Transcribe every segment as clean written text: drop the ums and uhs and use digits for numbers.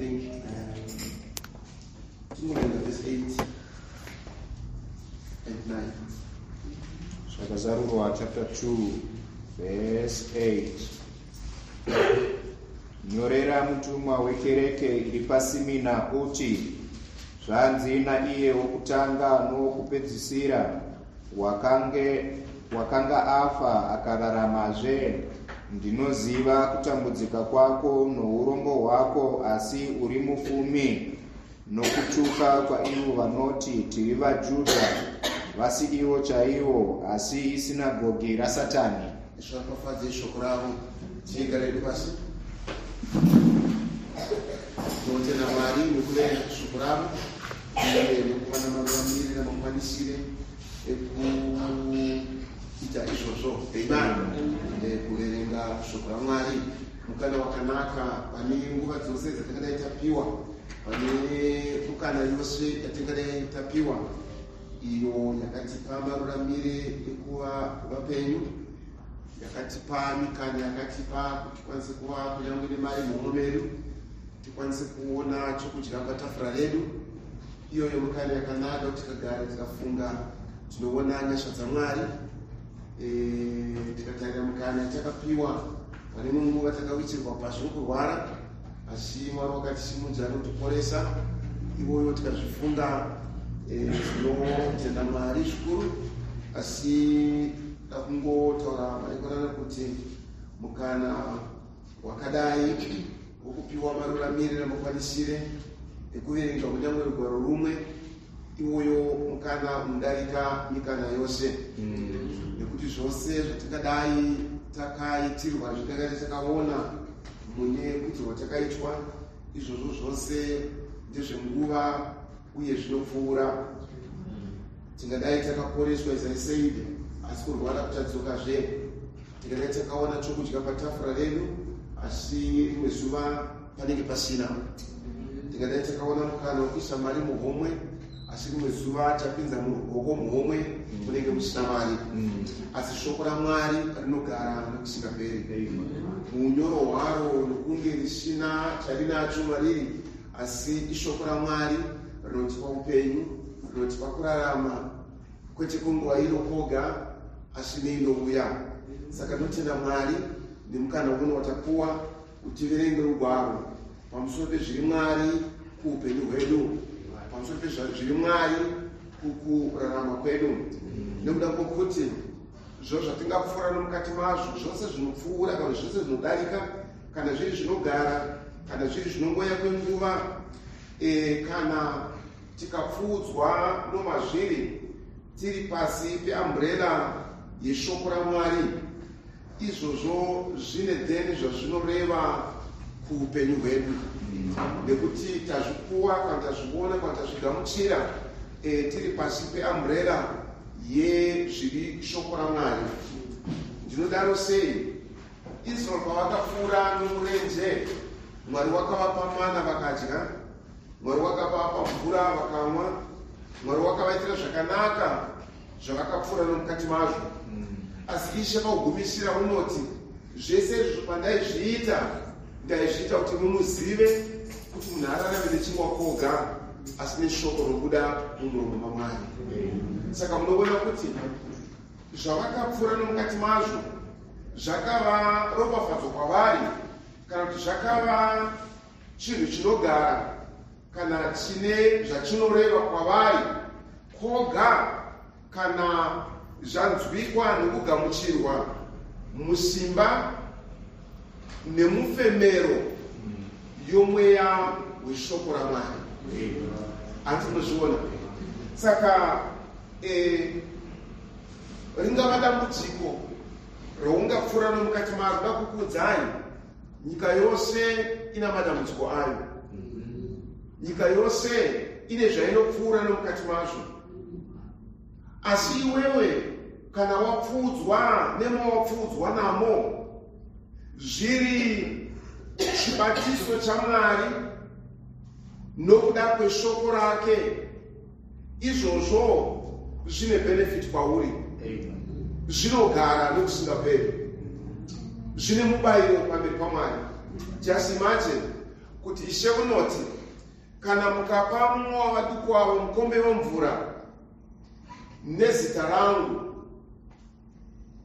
Think tingoverenga verse 8 and 9. Zvakazarurwa chapter 2 verse 8. Nyorera mutumwa wekereke iri paSimina uti: Zvanzi naiye wokutanga nowokupedzisira, wakanga afa akararamazve: Ndinoziva kutambudzika kwako nourombo hwako, asi uri mupfumi, nokutuka kwaivo vanoti, 'Tiri vaJudha,' vasi ivo chaivo, asi isinagogi raSatani. Zvaropafadze shoko ravo. Tigare redu pasi. Tinotenda Mwari nekuverenga shoko ravo uye nekuwana maruramire namakwanisire ekuita izvozvo. Amen. Kuverenga shoko raMwari mukana wakanaka pane nguva dzose dzatingadai tapiwa, pane mukana yose yatingadai tapiwa iyo yakatipa maruramire ekuva vapenyu, yakatipa mikana, yakatipa kuti tikwanise kuva kunyange nemari muhomwe medu, tikwanise kuona chokudya patafura redu. Iyoyo mukana yakanaka kuti tikagara tikafunga, tinoona nyasha dzaMwari. Tikatarira mukana yatakapiwa, pane imwe nguva takawitirwa pasi nokurwara, asi Mwari wakatisimudza nokutiporesa. Iwoyo tikazvifunga, tinotenda Mwari zvikuru. Asi dakungotaura maikonana kuti mukana wakadai wokupiwa maruramire namakwanisire ekuverenga kunyange rugwaro rumwe, iwoyo mukana unodarika mikana yose, nekuti zvose zvatingadai takaitirwa, zvatingadai takaona mune kuitirwa takaitwa, izvozvo zvose ndezvenguva uye zvinopfuura. Tingadai takaporeswa, as I said, asi kurwara kuchadzokazve. Tingadai takaona chokudya patafura redu, asi rimwe zuva panenge pasina. Tingadai takaona mukana wekuisa mari muhomwe, asi rimwe zuva tapinza muruoko muhomwe munenge musina mari. Asi shoko raMwari rinogara nokusingaperi muunyoro hwaro, nokunge risina charinacho mariri, asi ishoko raMwari rinotipa upenyu, rinotipa kurarama, kwete kwenguva ino kwoga, asi neinouya. Saka ndinotenda Mwari nemukana uno watapuwa kuti tiverenge rugwaro pamusoro pezviri Mwari kuupenyu hwedu, pamusoro pezviri Mwari kukurarama kwedu, nekuda kwokuti zvo zvatingapfuura nomukati mazvo zvose zvinopfuura, kana zvose zvinodarika, kana zviri zvinogara, kana zviri zvinongoya kwenguva, kana tikapfuudzwa nomazviri tiri pasi peumbrella yeshoko raMwari, izvozvo zvine then zvazvinoreva kuupenyu hwedu, nekuti tazvipuwa kana tazviona kana tazvigamuchira tiri pasi peumbrella yezviri shoko raMwari. Ndinodaro sei? Israel pavakapfuura nomurenje, Mwari wakavapa mana vakadya, Mwari wakavapa mvura vakamwa, Mwari wakavaitira zvakanaka zvavakapfuura nomukati mazvo. Asi Ishe pakugumisira unoti, "Zvese izvozvo pandaizviita, ndaizviita kuti mumuzive kuti munhu ararame nechingwa kwoga, asi neshoko robuda mumuromo maMwari." Saka munoona kuti zvavakapfuura nomukati mazvo zvakava ropafadzo kwavari, kana kuti zvakava chinhu chinogara kana chine zvachinoreva kwavari kwoga kana zvanzwikwa nokugamuchirwa musimba nemufemero yomweya weshoko raMwari. Hanti munozviona? Saka ringava dambudziko raungapfuura nomukati maro, ndakukuudzai, nyika yose ina madambudziko ayo, nyika yose ine zvainopfuura nomukati mazvo. Asi iwewe kana wapfuudzwa nemawapfuudzwa namo zviri chibatiso chaMwari nokuda kweshoko rake, izvozvo zvine benefit kwauri, zvinogara nokusingaperi, zvine mubayiro pamberi paMwari. Just imagine. Kuti Ishe unoti, kana mukapa mumwe wavaduku avo mukombe wemvura nezita rangu,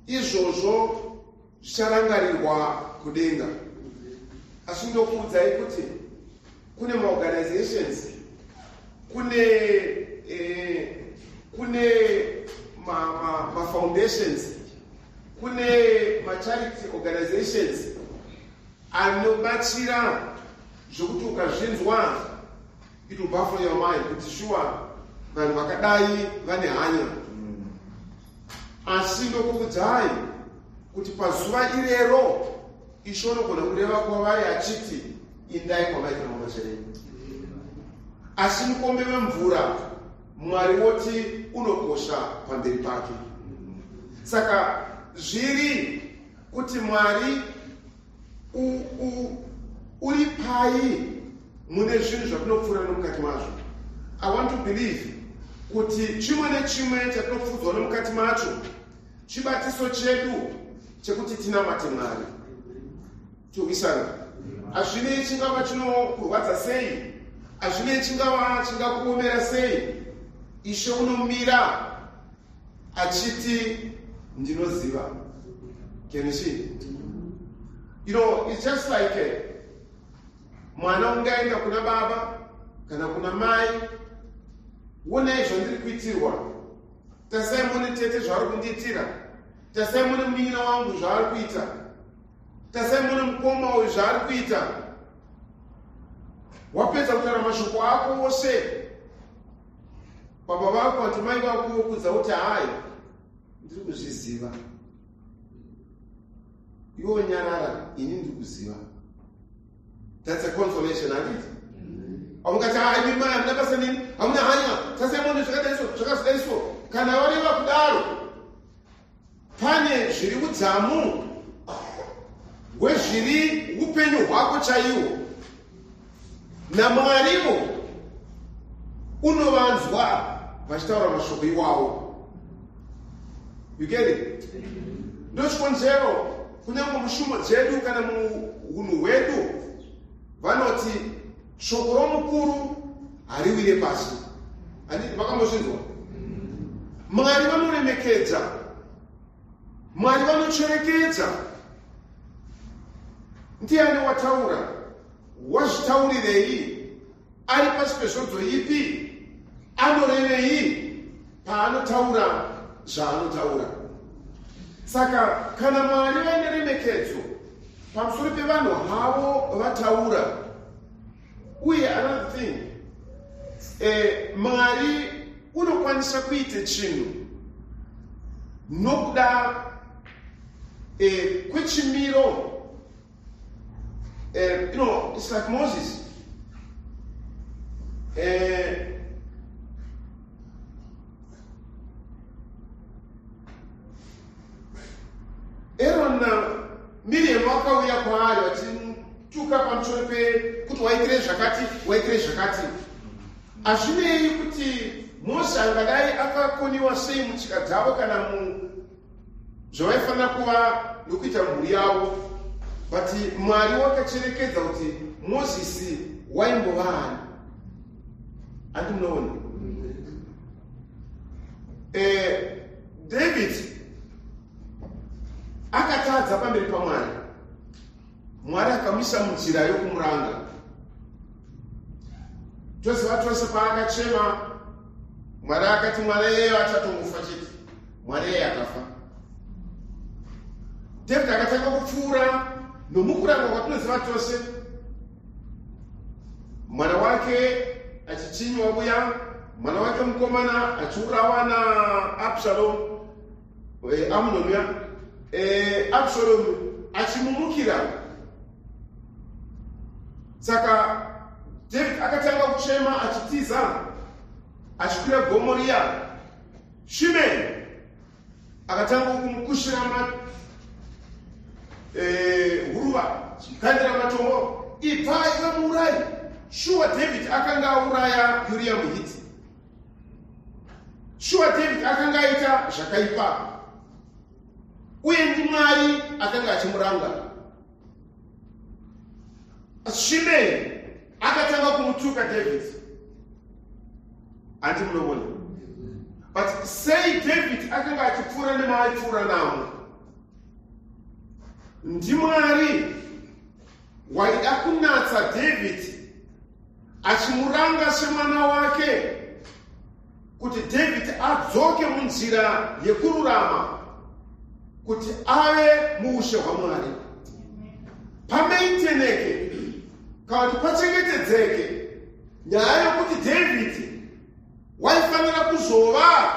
izvozvo zvicharangarirwa kudenga. Asi ndokuudzai kuti kune maorganizations, kune mafoundations, kune macharity organizations anobatsira zvokuti ukazvinzwa it will baffle your mind kuti shuwa vanhu vakadai vane hanya. Asi ndokuudzai kuti pazuva irero Ishe unogona kureva kwavari achiti, indai kwamaita mabasa enyu. Asi mukombe wemvura Mwari woti unokosha pamberi pake. Saka zviri kuti Mwari uri pai mune zvinhu zvatinopfuura nomukati mazvo. I want to believe kuti chimwe nechimwe chatinopfuudzwa nomukati macho chibatiso chedu chekuti tinamate Mwari. Tiwisana. Hazvinei chingava chinokurwadza sei, hazvinei chingava chingakuomera sei, Ishe unomira achiti ndinoziva. Can you see? You know, it's just like mwana ungaenda kuna baba kana kuna mai, wonai zvandiri kuitirwa, tasai muone tete zvaari kundiitira, tasai muone munin'ina wangu zvaari kuita, tasai muone mukoma uyu zvaari kuita. Wapedza kutaura mashoko ako ose, baba vako ati mai vako vokudza kuti hai, ndiri kuzviziva, iwe nyarara, ini ndiri kuziva. That's a consolation, handiti? Haungati hai, imi mai hamuna basa neni, hamuna hanya, tasai muone zvakadai so, zvakazodai so. Kana vareva kudaro, pane zviri udzamu hwezviri upenyu hwako chaihwo naMwarivo unovanzwa vachitaura mashoko iwawo. You get it? Ndochikonzero kunyange mushumo dzedu kana muhunhu hwedu vanoti shoko romukuru hariwire pasi. Handiti vakambozvinzwa? Mwari vanoremekedza, Mwari vanocherekedza. Ndiani wataura? Wazvitaurirei? Ari pasi pezvodzo ipi? Anorevei paanotaura zvaanotaura? Saka kana Mwari vaine remekedzo pamusoro pevanhu havo vataura, uye another thing, Mwari unokwanisa kuita chinhu nokuda kwechimiro. You know, it's like Moses. Aaron na Miriam vakauya kwaari vachituka pamusoro pekuti waitire zvakati, waitire zvakati. Hazvinei kuti Mose angadai akakoniwa sei mutsika dzavo kana mu zvavaifanira kuva nokuita mhuri yavo, but Mwari wakacherekedza kuti Mozisi waimbova ani. Handi munoona? David akatadza pamberi paMwari. Mwari akamuisa munzira yokumuranga. Toziva tose paakachema, Mwari akati mwana iyeyo achatongofa chete. Mwana iyeye akafa. David akatanga kupfuura nomukurangwa kwatinoziva tose. Mwana wake achichinywa uya, mwana wake mukomana achiurawa naAbsalom, Amnon uya, Absalom achimumukira. Saka David akatanga kuchema achitiza, achikwira gomo riya. Shimei akatanga kumukushira huruva, chikandira matombo, ibva iwe muurayi. Shuwa David akanga auraya Uriah muHiti. Shuwa David akanga aita zvakaipa, uye ndiMwari akanga achimuranga. Shimei Akatanga kumutuka David. Hanti munoona? But sei David akanga achipfuura nemaaipfuura namo? NdiMwari waida kunatsa David achimuranga semwana wake kuti David adzoke munzira yekururama kuti ave muushe hwaMwari. Pamainteneke kana kuti pachengetedzeke nyaya yokuti David waifanira kuzova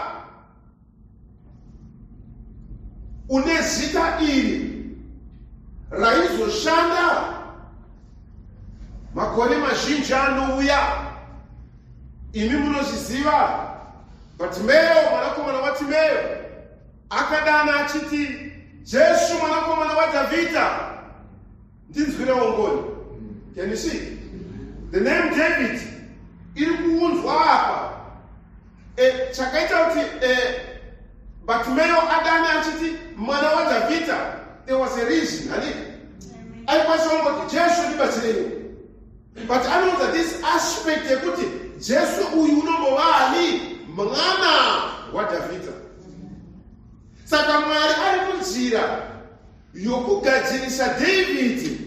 une zita iri raizoshanda makore mazhinji anouya. Imi munozviziva, Batimeyo mwanakomana waTimeyo akadana achiti, Jesu mwanakomana waDhavhidha, ndinzwirewo ngoni. Can you see the name David iri kuunzwa apa? Chakaita kuti Batimeyo adane achiti mwana waDhavhidha, there was a reason, handiti? Aikwanisa kungoti, "Jesu, ndibatsirei," but anoudza this aspect yekuti Jesu uyu unombova ani? Mwana waDhavhidha. Saka Mwari ari munzira yokugadzirisa David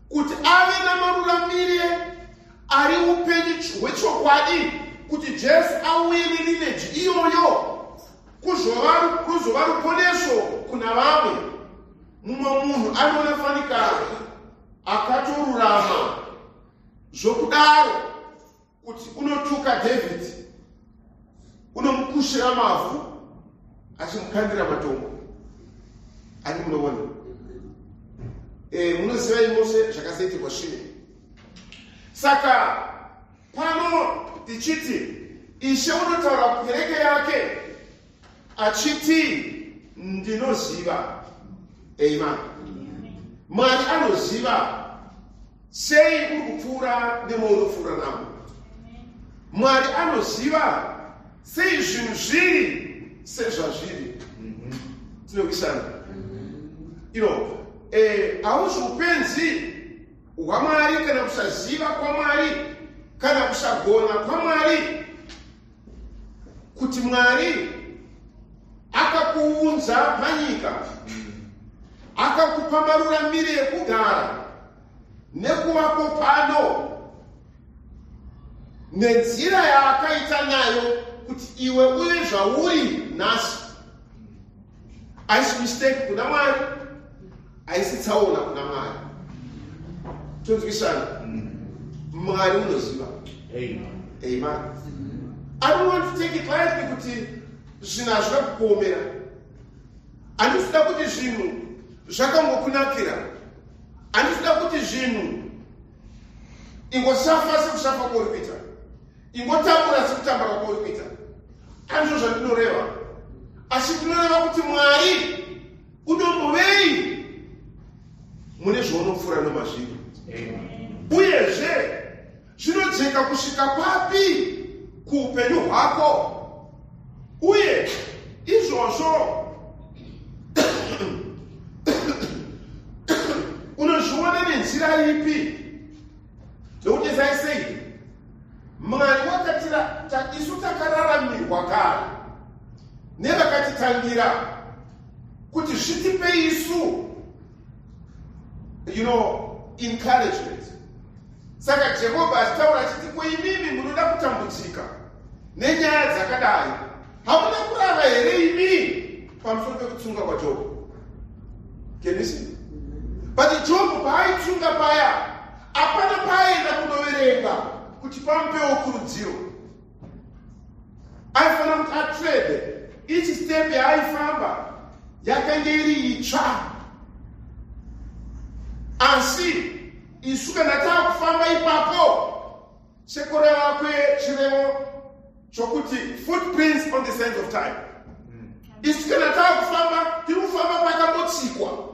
kuti ave namaruramire ari upenyu hwechokwadi, kuti Jesu auye nelineage iyoyo kuzova ruponeso kuna vamwe. Mumwe munhu anoona fanika akatorurama zvokudaro kuti unotuka David, unomukushira mavhu, achimukandira matombo. Ani munoona? Munoziva imose zvakazoitirwa Shime. Saka pano tichiti Ishe unotaura kukereke yake achiti, "Ndinoziva." Amen. Mwari anoziva sei uri kupfuura nemaunopfuura namo. Mwari anoziva sei zvinhu zviri sezvazviri. Tinokisana ino hauzi upenzi hwaMwari kana kusaziva kwaMwari kana kusagona kwaMwari kuti Mwari akakuunza panyika, akakupa maruramire ekugara nekuvapo pano nenzira yaakaita nayo kuti iwe uve zvauri nhasi. Haisi mistake kuna Mwari, haisi tsaona kuna Mwari. Tonzwisana? Mwari unoziva. Amen. I don't want to take it lightly kuti zvinhu hazvina kukuomera. Handisida kuti zvinhu zvakangokunakira. Handisida kuti zvinhu ingosafa sekusafa kwauri kuita, ingotambura sekutambura kwauri kuita. Handizvo zvandinoreva, asi ndinoreva kuti Mwari unombovei mune zvaunopfuura nomazviri, uyezve zvinojeka kusvika papi kuupenyu hwako, uye izvozvo unozviona nenzira ipi. Nokuti as I said, Mwari wakatira isu takararamirwa kare nevakatitangira kuti zvitipe isu encouragement. Saka Jehovha achitaura achiti, "Kuimimi munoda kutambudzika nenyaya dzakadai, hamuna kurava here imi pamusoro pekutsunga kwaJobho?" Can you see? But Jobho paaitsunga paya, hapana paaenda kunoverenga kuti pamupewo kurudziro. Aifanira kuti atrade each step yaaifamba yakanga iri itsva. Asi isu kana taakufamba ipapo, sekureva kwechirevo chokuti "footprints on the sands of time", isu kana taakufamba, tiri kufamba pakambotsikwa.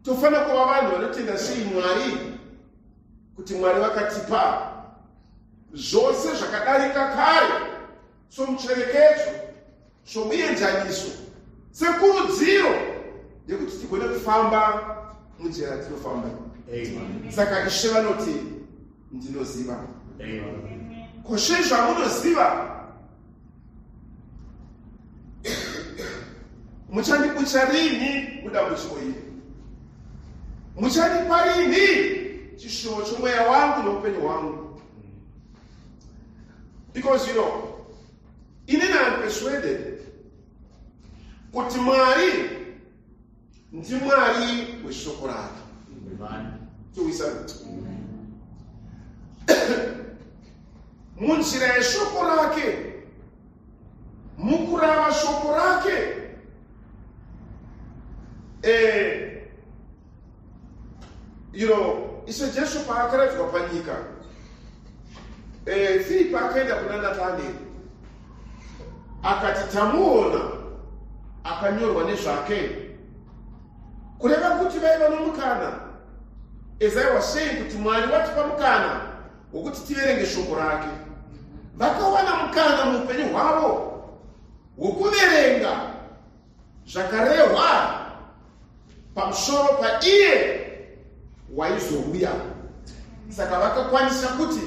Tofanira kuva vanhu vanotenda sei Mwari kuti Mwari vakatipa zvose zvakadarika kare somucherekedzo, somuenzaniso, sekurudziro yekuti tigone kufamba munzira yatinofamba. Saka Ishe vanoti Ndinoziva. Ko sezvamunoziva, muchandibutsa rini mudambudziko iri? Muchandipa rini chishuvo chomweya wangu noupenyu hwangu? Because inini am persuaded kuti Mwari ndiMwari weshoko rake. Towisana munzira yeshoko rake, mukurava shoko rake, Ishe Jesu paakaradzwa panyika, Filipi akaenda kuna Nataneri akati, "Tamuona akanyorwa nezvake." Kureva kuti vaiva nomukana, as I was saying, kuti Mwari watipa mukana wokuti tiverenge shoko rake. Vakawana mukana muupenyu hwavo hwokuverenga zvakarehwa pamusoro paiye waizouya. Saka vakakwanisa kuti,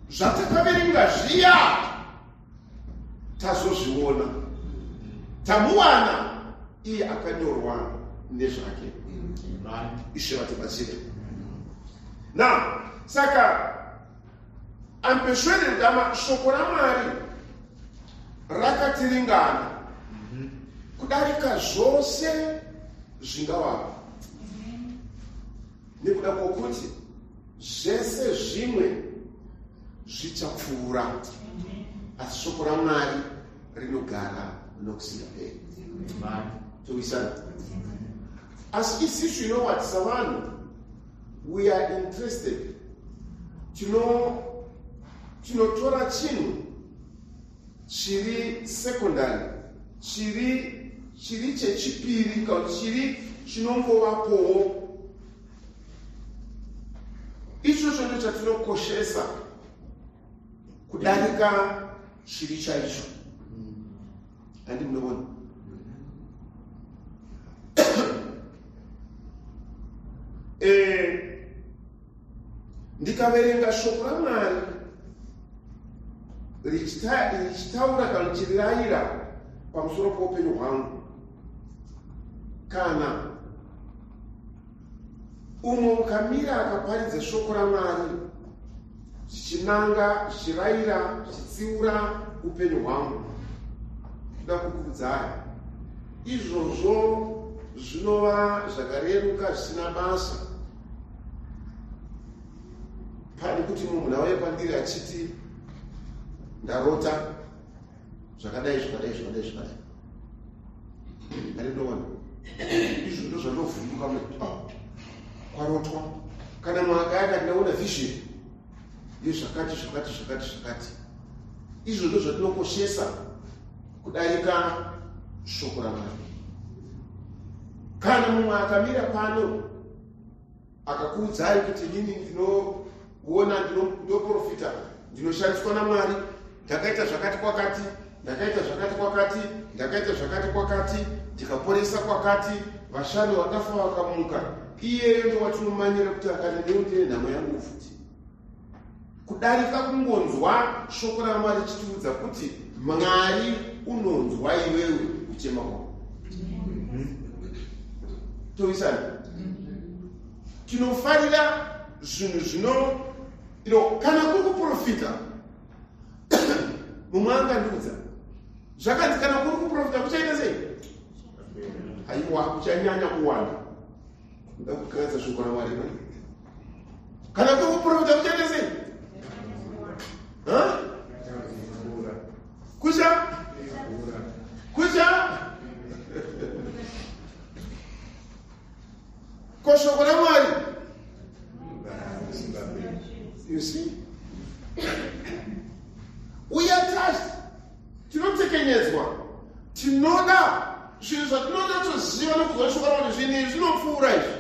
"Zvatakaverenga zviya tazozviona, tamuwana iye akanyorwa nezvake." Ishe vatibatsire. Now, saka am persuaded, dama, shoko raMwari rakatiringana kudarika zvose zvingavapo, nekuda kwokuti zvese zvimwe zvichapfuura, asi shoko raMwari rinogara nokusingaperi. Towisana. Asi isisu, you know what, savanhu we are interested, tinotora chinhu chiri secondary, chiri chechipiri, kana chiri chinongovapowo. Ichocho ndo chatinokoshesa kudarika chiri chaicho. Handi munoona? Ndikaverenga shoko raMwari richitaura kana richirayira pamusoro poupenyu hwangu, kana umwe ukamira akaparidza shoko raMwari zvichinanga, zvichirayira, zvichitsiura upenyu hwangu, kuda kukuudzai, izvozvo zvinova zvakareruka, zvisina basa, pane kuti munhu auye kwandiri achiti, "Ndarota zvakadai, zvakadai, zvakadai, zvakadai." Andinoona izvo ndo zvandovhunduka, ah, kwarotwa. Kana mwaka yakati, "Ndaona vision yezvakati, zvakati, zvakati, zvakati." Izvo ndo zvatinokoshesa kudarika shoko raMwari. Kana mumwe akamira pano akakuudzai kuti, "Inini ndinoona, ndinoprofita, ndinoshandiswa naMwari, ndakaita zvakati kwakati, ndakaita zvakati kwakati, ndakaita zvakati kwakati, ndikaporesa kwakati, vashanu vakafa vakamuka," iyeyo ndo watinomanyira kuti akati, "Ndeu ndine nhamo yangu futi," kudarika kungonzwa shoko raMwari chitiudza kuti Mwari unonzwa iwewe kuchema kwako. Towisana. Tinofarira zvinhu zvino kana kuri kuprofita, mumwe angandiudza zvakanzi, kana kuri kuprofita kuchaita sei? Aiwa, kuchanyanya kuwanda. Nda kukanganisa shoko raMwari. Kana kuri kuprofita kuchaita sei? Huh? Kucha ko shoko raMwari? You see, we are touched, tinotekenyedzwa, tinoda zvinhu zvatinonyatsoziva nokuzwa shoko raMwari. Zvinhu izvi zvinopfuura izvi,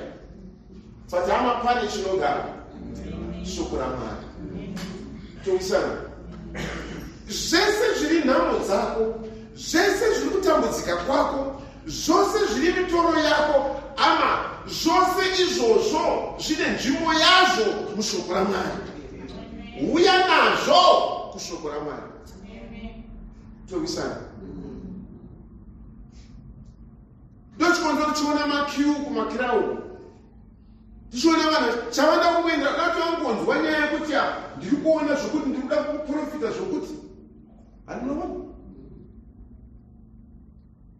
but hama, pane chinogara, shoko raMwari. Towisana. Zvese zviri nhamo dzako, zvese zviri kutambudzika kwako, zvose zviri mitoro yako, ama, zvose izvozvo zvine nzvimbo yazvo mushoko raMwari. Uya nazvo kushoko raMwari. Towisana. Ndochikonzero tichiona makiu kumakirawu, tichiona vanhu chavanda kungoendera dati vangonzwa nyaya yekuti ndiri kuona zvokuti ndiri kuda kuprofita zvokuti handinoona.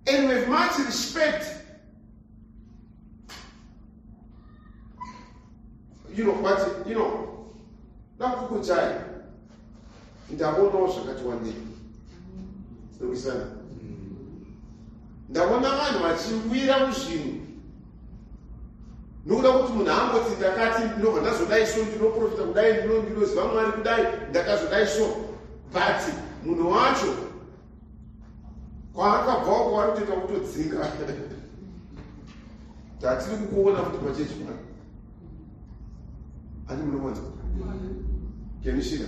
And with much respect, but ndakukudzai, ndaonawo zvakati wandei. Tinowisana. Ndaona vanhu vachiwira muzvinhu nokuda kuti munhu angoti ndakati ndinobva ndazodai, so ndinoprofita kudai, ndinoziva Mwari kudai, ndakazodai so, but munhu wacho kwaakabvawo kwaari kutoita kutodzinga, tatiri kukuona futi pachechi pano. Ani munoona kemishinga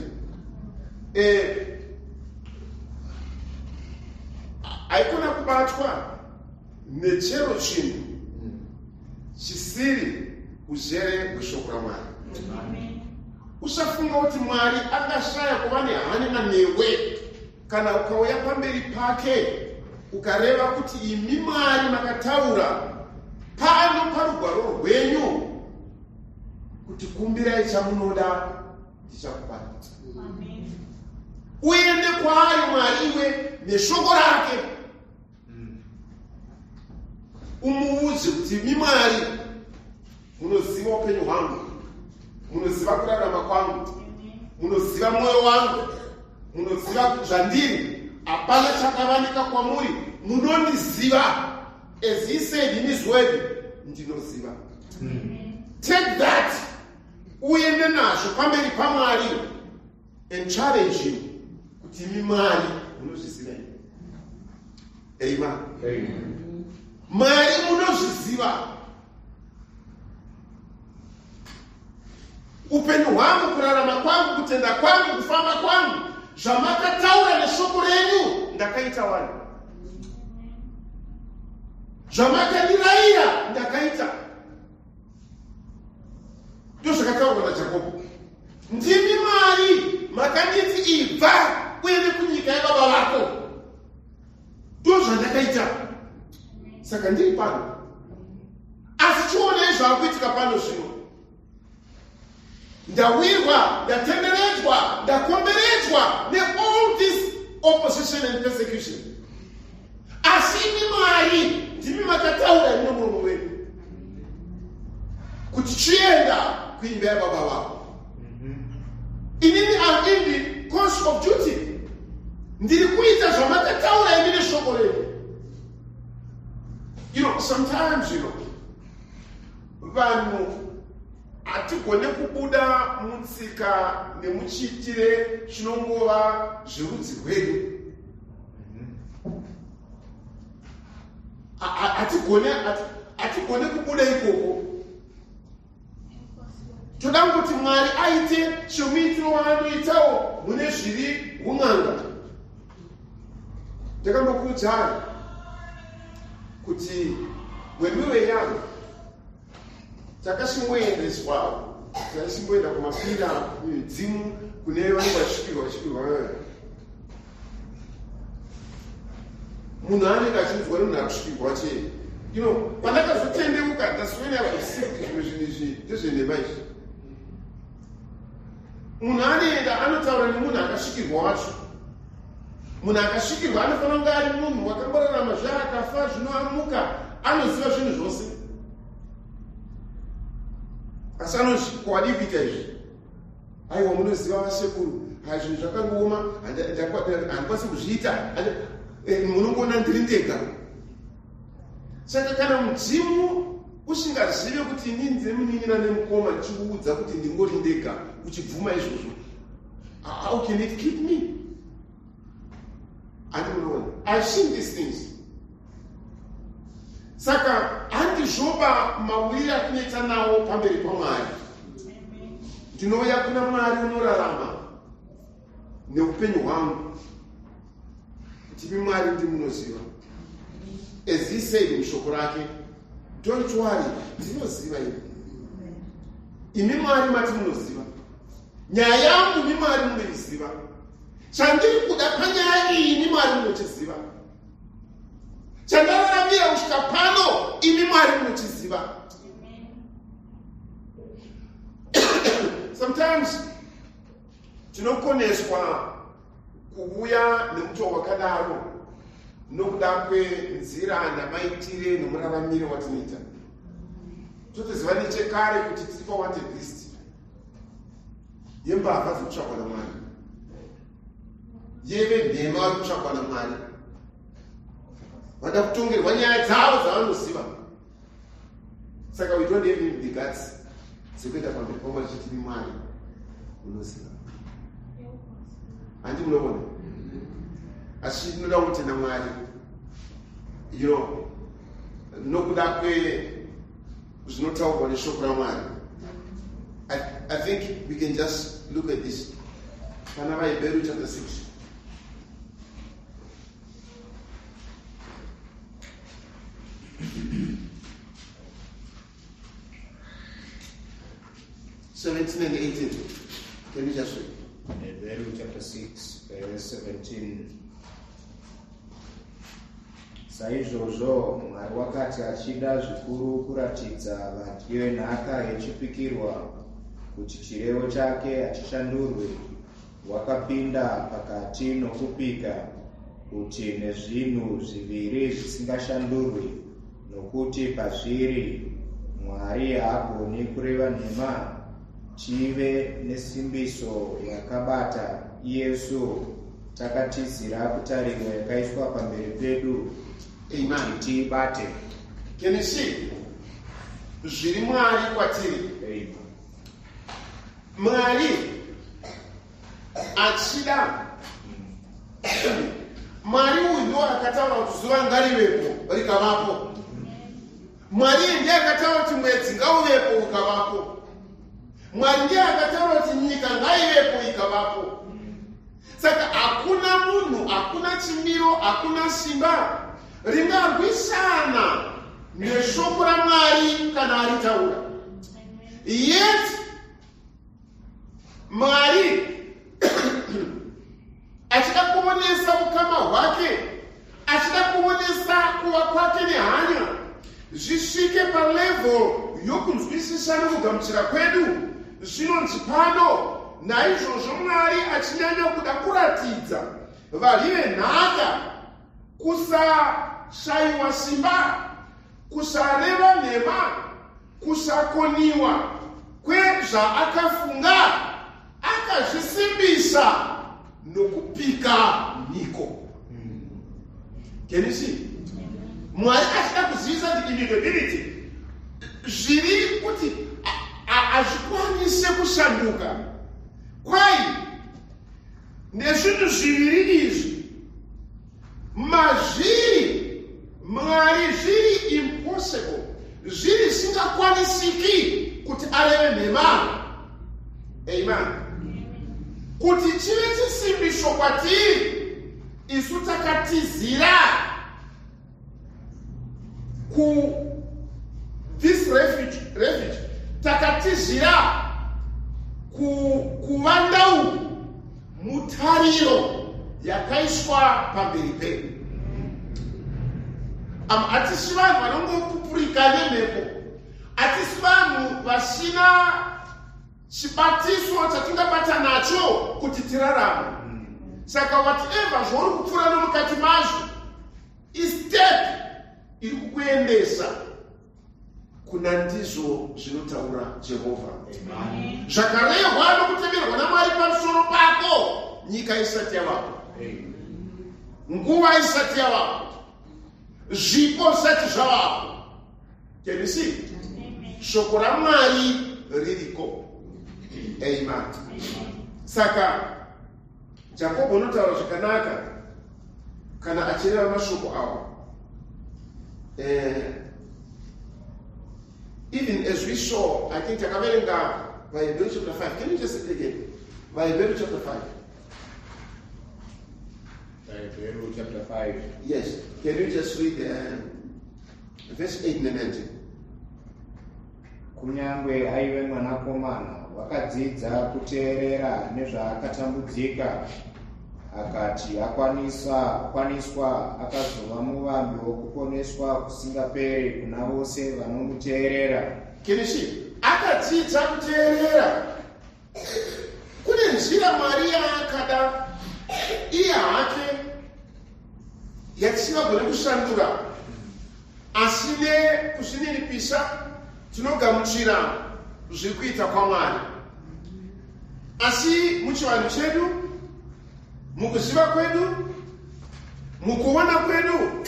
haikona kubatwa nechero chinhu chisiri uzere hweshoko raMwari. Usafunga kuti Mwari akashaya kuva nehanya newe kana ukauya pamberi pake ukareva kuti imi Mwari makataura pano parugwaro rwenyu kuti kumbirai chamunoda ndichakupai. Uende kwaari Mwari iwe neshoko rake, umuudze kuti imi Mwari munoziva upenyu hwangu, munoziva kurarama kwangu, munoziva mwoyo wangu, munoziva zvandiri, hapana chakavanika kwamuri, munondiziva. As he said in his word, ndinoziva. Take that, uende nazvo pamberi paMwari and challenge him kuti imi Mwari munozviziva imi. Amen. Mwari munozviziva upenyu hwangu, kurarama kwangu, kutenda kwangu, kufamba kwangu, zvamakataura neshoko renyu ndakaita wani, zvamakandirayira ndakaita. Ndozvakataurwa naJakobho: ndimi Mwari makanditi ibva uende kunyika yababa vako, ndozvandakaita, saka ndiri pano. Asi chionai zvaakuitika pano zvino, ndawirwa, ndatenderedzwa, ndakomberedzwa neall this opposition and persecution, asi imi Mwari ndimi makataura imi nomuromo wenyu kuti chienda kuimba yababa vako. Inini am in the course of duty, ndiri kuita zvamakataura imi neshoko renyu. Sometimes vanhu hatigone kubuda mutsika nemuchiitire chinongova zverudzi rwedu. Hatigone kubuda ikoko. Toda kuti Mwari aite semuitiro waanoitawo mune zviri un'anga. Ndakambokuudzai kuti when we were young, takasimboendeswa, taisimboenda kumapira midzimu kune vanenge vachisvikirwa, vachisvikirwa. Munhu anenge achinzwa nemunhu ari chee. Pandakazotendeuka, that's when I was sick. Zvimwe zvinhu izvi ndezvenhema izvi. Munhu anoenda anotaura nemunhu akasvikirwa wacho. Munhu akasvikirwa anofanira kunge ari munhu wakamborarama zvaakafa, zvino amuka, anoziva zvinhu zvose, asi anozvikwadi kuita izvi. Aiwa, munoziva vasekuru, hai, zvinhu zvakangooma, handikwanisi kuzviita, munongoona ndiri ndega. Saka kana mudzimu usingazive kuti inini ndine munin'ina nemukoma, ndichikuudza kuti ndingori ndega, uchibvuma izvozvo, how can it keep me? Andinoona, I've seen these things. Saka handizvoba mawiri atinoita nawo pamberi paMwari. Ndinouya kuna Mwari unorarama neupenyu hwangu kuti imi Mwari ndimunoziva. As he said mushoko rake, don't worry, ndinoziva imi. Imi Mwari mati munoziva. Nyaya yangu imi Mwari munoiziva. Chandiri kuda panyaya iyi imi Mwari munochiziva. Chandararamira kusvika pano imi Mwari munochiziva. Sometimes tinokoneswa kuuya nemutoo wakadaro nokuda kwenzira namaitire nomuraramire watinoita. Totoziva nechekare kuti tiri pawanted list yembavha dziri kutsvakwa naMwari, yevenhema vari kutsvakwa naMwari, vada kutongerwa nyaya dzavo dzavanoziva. Saka we don't have even the guts dzekuenda pamberi paMwari chiti Mwari unoziva. Handi munoona? Asi tinoda kutenda Mwari, nokuda kwezvinotaurwa neshoko raMwari. I think we can just look at this. Pana vaHebheru chapter 6. 17 and 18. Can you just read? Hebrew chapter 6, verse 17. Saizvozvo Mwari wakati achida zvikuru kuratidza vadyi venhaka yechipikirwa kuti chirevo chake hachishandurwi, wakapinda pakati nokupika kuti nezvinhu zviviri zvisingashandurwi, nokuti pazviri Mwari haagoni kureva nhema, tive nesimbiso yakabata iyesu takatizira kutariro yakaiswa pamberi pedu. Amen. Tiibate. Can you see? Zviri Mwari kwatiri. Amen. Mwari achida. Mwari uyu ndiwo akataura kuti zuva ngarivepo rikavapo. Mwari ndiye akataura kuti mwedzi ngauvepo ukavapo. Mwari ndiye akataura kuti nyika ngaivepo ikavapo. Saka hakuna munhu, hakuna chimiro, hakuna simba ringarwisana neshoko raMwari kana aritaura. Yet Mwari achida kuonesa ukama hwake, achida kuonesa kuva kwake nehanya, zvisvike palevel yokunzwisisa nokugamuchira kwedu, zvinonzi pano, naizvozvo Mwari achinyanya kuda kuratidza vadyi venhaka kusashaiwa simba, kusareva nhema, kusakoniwa kwezvaakafunga, akazvisimbisa nokupika mhiko. Can you see? Mwari achida kuzivisa the immutability, zviri kuti hazvikwanise kushanduka. Kwai nezvinhu zviviri izvi mazviri Mwari zviri impossible, zviri zvisingakwanisiki kuti areve nhema. Amen. Kuti chive chisimbiso kwatiri isu takatizira ku this refuge, takatizira kuvanda uku mutariro yakaiswa pamberi pedu. Hatisi vanhu vanongopupurika nemhepo, hatisi vanhu vasina chibatiso chatingabata nacho kuti tirarame. Saka whatever zvauri kupfuura nomukati mazvo istep iri kukuendesa kuna ndizvo zvinotaura Jehovha. Zvakarehwa nokutemerwa naMwari pamusoro pako nyika isati yavapo, nguva isati yavapo, zvipo zvisati zvavapo. Can you see? Shoko raMwari ririko. Amen. Saka Jakobho unotaura zvakanaka kana achireva mashoko awa. Even as we saw, I think takaverenga vaHebheru chapter 5. Can you just read again? VaHebheru chapter 5. VaHebheru chapter 5. Yes. Can you just read verse 8 and 9? Kunyangwe aive mwanakomana, Wakadzidza kuteerera nezvaakatambudzika, akati akwaniswa, akazova muvambi wokuponeswa kusingaperi kuna vose vanomuteerera. Kirishi akadzidza kuteerera. Kune nzira Mwari yaakada iye hake yatisingagone kushandura, asi nekuzvininipisa tinogamuchira zviri kuita kwaMwari. Asi muchivanhu chedu, mukuziva kwedu, mukuona kwedu,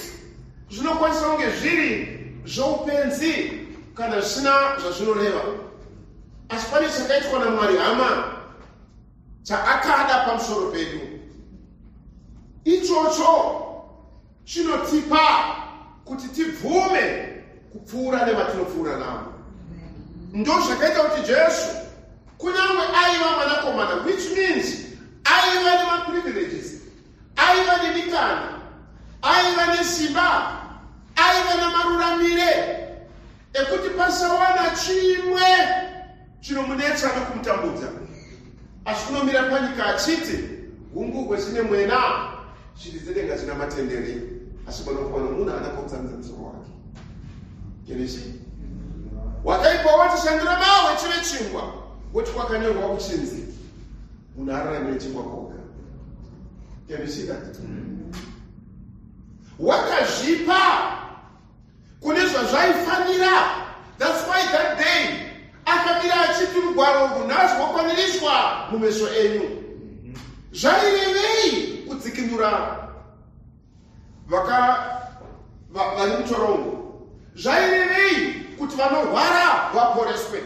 zvinokwanisa kunge zviri zvoupenzi kana zvisina zvazvinoreva. Asi pane chakaitwa naMwari, hama, chaakada pamusoro pedu. Ichocho chinotipa kuti tibvume kupfuura nevatinopfuura navo. Ndo zvakaita kuti Jesu, kunyange aiva mwanakomana, which means aiva nemaprivileges, aiva nemikana, aiva nesimba, aiva namaruramire ekuti pasawana chimwe chinomunetsa nokumutambudza, asi unomira panyika achiti, "Gungugwe chine mwena, shiri dzedenga dzina matendere, asi mwanakomana munhu haana pautsamidza musoro wake." Kenesi wakaipa wati, "Shandura mawe chive chingwa," woti, "Kwakanyorwa kuchinzi munhu ararame nechingwa koga." Can you see that? Wakazvipa kune zvazvaifanira. That's why that day akamira achiti, "Rugwaro urwu nhasi rwakwaniriswa mumeso enyu." Zvairevei kudzikinura vari mutorongo? Zvairevei kuti vanorwara vaporeswe?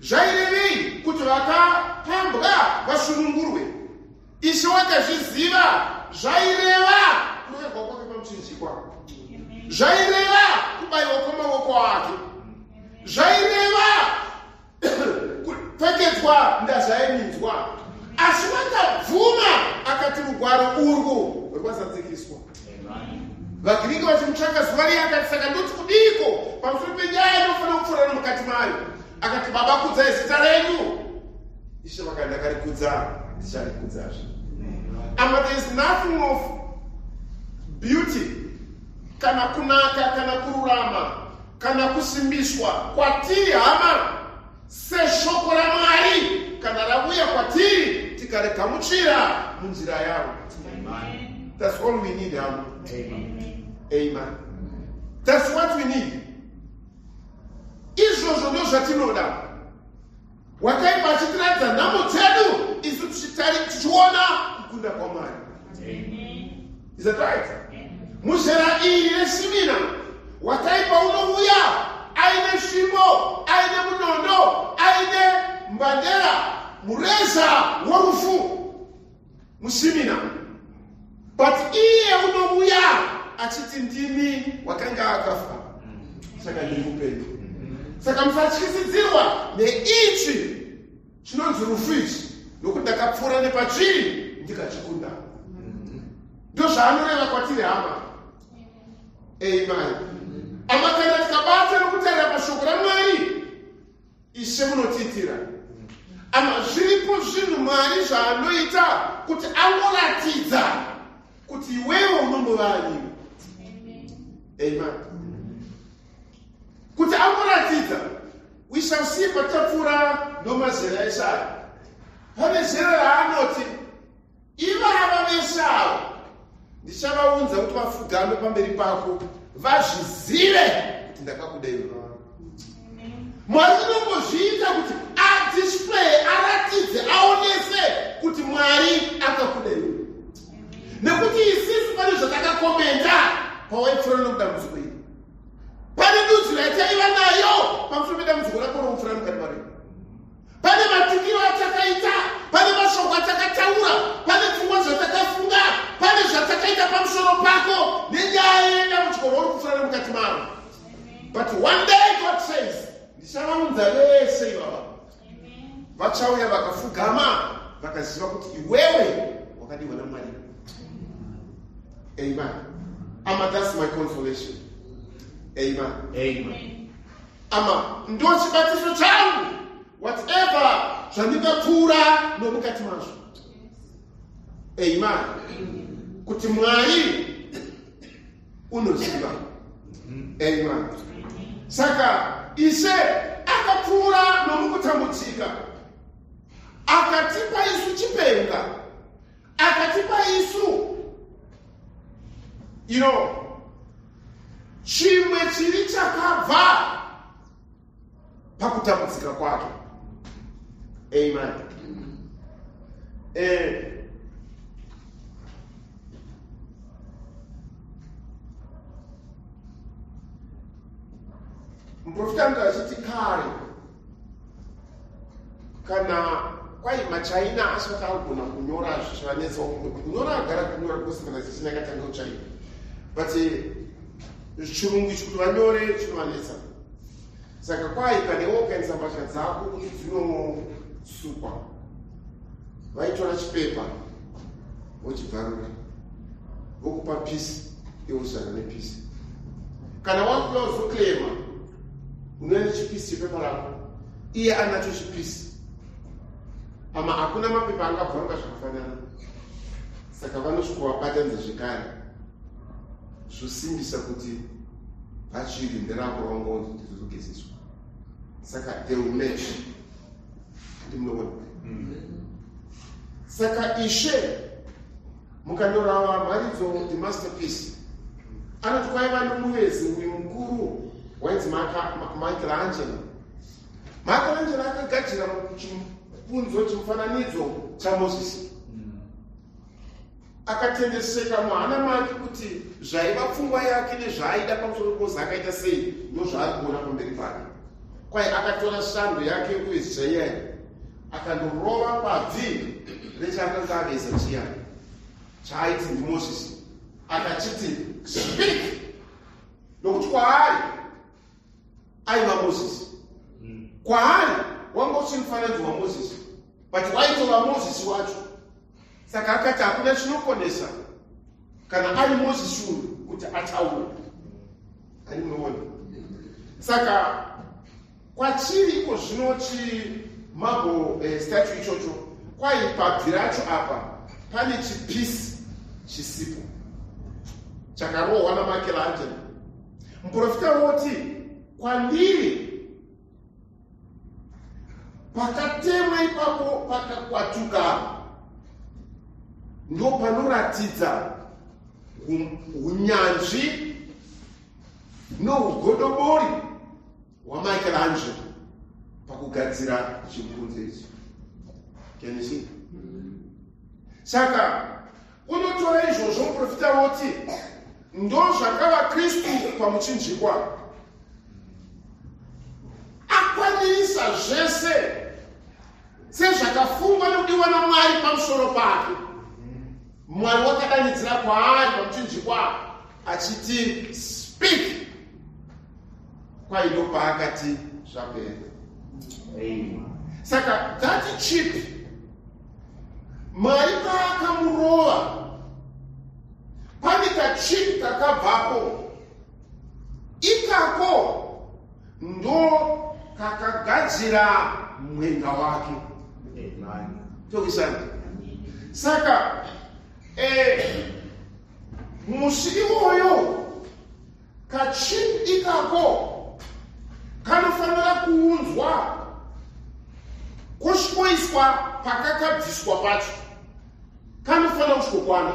Zvairevei kuti vakapambwa vasunungurwe? Ishe wakazviziva. Zvaireva kuroverwa kwake pamuchinjikwa, zvaireva kubayiwa kwamaoko ake, zvaireva kupfekedzwa ndaza yeminzwa, asi wakabvuma akati, "Rugwaro urwu rwazadzikiswa." VaGiriki vachimutsvaka zuva riya, akati, "Saka ndoti kudiko pamusoro penyaya inofanira kupfuurana mukati mayo?" Akati, "Baba, kudzai zita renyu." Ishe vakati, "Ndakarikudza, ndicharikudzazve." Ama there is nothing of beauty kana kunaka kana kururama kana kusimbiswa kwatiri, hama, seshoko raMwari kana rauya kwatiri tikarigamuchira munzira yaro. That's all we need, hama. Amen. That's what we need. Izvozvo ndo zvatinoda. Wakaipa achitiratidza nhamo dzedu, isu tichiona kukunda kwaMwari. Is that right? Muzera iri reSimina, wakaipa unouya aine svimbo, aine munondo, aine mbandera, mureza worufu muSimina, but iye unouya achiti, "Ndimi wakanga akafa, saka ndiri mupenyu. Saka musatyisidzirwa neichi chinonzi rufu ichi, nokuti ndakapfuura nepachiri ndikachikunda." Ndo zvaanoreva kwatiri, hama. Amen. Ama kana tikabata nokutarira pashoko raMwari, Ishe munotiitira. Ama zviripo zvinhu Mwari zvaanoita kuti angoratidza kuti iwewe unombova aniwe. Amen. Kuti angoratidza. We shall see patapfuura nomazera esaya. Pane zera raanoti, "Ivava vese ava ndichavaunza kuti vafugame pamberi pako, vazvizive kuti ndakakuda iwe." Mwari unongozviita kuti adisplay, aratidze, aonese kuti Mwari akakuda iwe, nekuti isisu pane zvatakakomenda pawaipfuura nokudambudziko iri. Pane dudziro yataiva nayo pamusoro pedambudziko rako rokupfuura mukati mariri. Pane matukiro atakaita, pane mashoko atakataura, pane pfungwa zvatakafunga, pane zvatakaita pamusoro pako nenyaya yedambudziko rauri kupfuura nemukati maro. But one day God says, "Ndichavaunza vese ivava, vachauya vakafugama, vakaziva kuti iwewe wakadiwa naMwari." Amen. Ama that's my consolation. Amen. Amen. Ama ndo chibatiso changu. Whatever zvandingapfuura nomukati mazvo. Amen. Kuti Mwari unoziva. Amen. Saka Ishe akapfuura nomukutambudzika, akatipa isu chipenga, akatipa isu chimwe chiri chakabva pakutambudzika kwake. Amen. Muprofita anoti achiti kare kana kwai maChina asati agona kunyora, zvichivanetsa kunyora, agara kunyora because China yakatanga kuChina, but chirungu ichi kuti vanyore chinovanetsa. Saka kwai kana iwe ukaendesa mbatya dzako kuti dzinosukwa, vaitora chipepa vochibvarura, vokupa piece, iwe uzara nepiece. Kana wakuda uzoclaima, unoenda nechipiece chepepa rako, iye anacho chipiece ama hakuna mapepa angabvaruka zvakafanana. Saka vanosvika vabatanidza zvekare, zvosimbisa kuti bhachi nderako raungaunzi kuti rizogezeswa. Saka they will match. Ndimunoona? Saka Ishe, mukanyorava mharidzo, the masterpiece, anoti kwaiva nomuvezi uyu mukuru wainzi Michelangelo. Michelangelo akagadzira chipunzo, chimufananidzo chaMozisi. Akatendeseka muhana make kuti zvaiva pfungwa yake nezvaaida pamusoro peMozisi akaita sei nozvaari kuona pamberi pake. Kwai akatora sando yake yekuveza iyani, akandorova pabvi rechaakanga aveza chiya chaaiti ndiMozisi, akachiti, "Speak," nokuti kwaari aiva Mozisi. Kwaari wanga usiri mufananidzo waMozisi, but waitova Mozisi wacho. Saka akati hakuna chinokonesa kana ari Mozisi uyu kuti ataure. Ani munoona? Saka kwachiri iko zvino chimarble statue ichocho, kwai pabvi racho apa pane chipiece chisipo chakarohwa naMichelangelo. Muprofita woti kwandiri pakatemwa ipapo pakakwatuka ndo panoratidza unyanzvi nougodobori hwaMichelangelo pakugadzira chimukunze ichi. Can you see? Saka unotora izvozvo, muprofita woti ndo zvakava Kristu pamuchinjikwa, akwanirisa zvese sezvakafungwa nekudiwa naMwari pamusoro pake. Mwari wakadanidzira kwaari pamuchinjikwa achiti, "Speak." Kwaindo paakati, "Zvapera." Saka that chip, Mwari paakamurova, pane kachip kakabvapo ikako, ndo kakagadzira mwenga wake. Tokisana. Saka musi iwoyo kachip ikako kanofanira kuunzwa kusvikoiswa pakakabviswa pacho. Kanofanira kusvikokwana,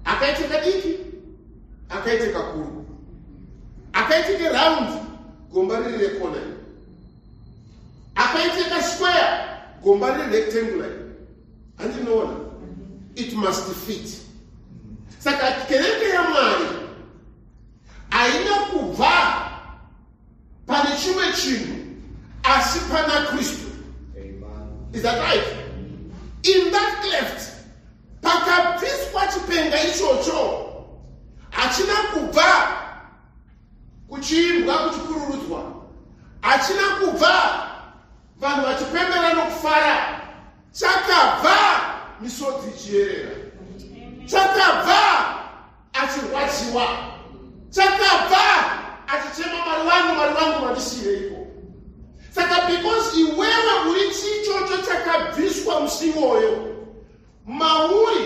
akaite kadiki, akaite kakuru, akaite keround, gomba riri rekona, akaite kasquare, gomba riri rectangular. Handinoona? It must fit. Saka kereke yaMwari haina kubva pane chimwe chinhu asi pana Kristu. Is that right? In that cleft pakabviswa chipenga ichocho, hachina kubva kuchiimbwa, kuchikururudzwa, hachina kubva vanhu vachipembera nokufara. Chakabva misodzi ichiyerera, chakabva achirwadziwa, chakabva achichema, "Mwari wangu, Mwari wangu, mandisiyireiko?" Saka Saka because iwewe uri chichocho chakabviswa musi iwoyo, mauri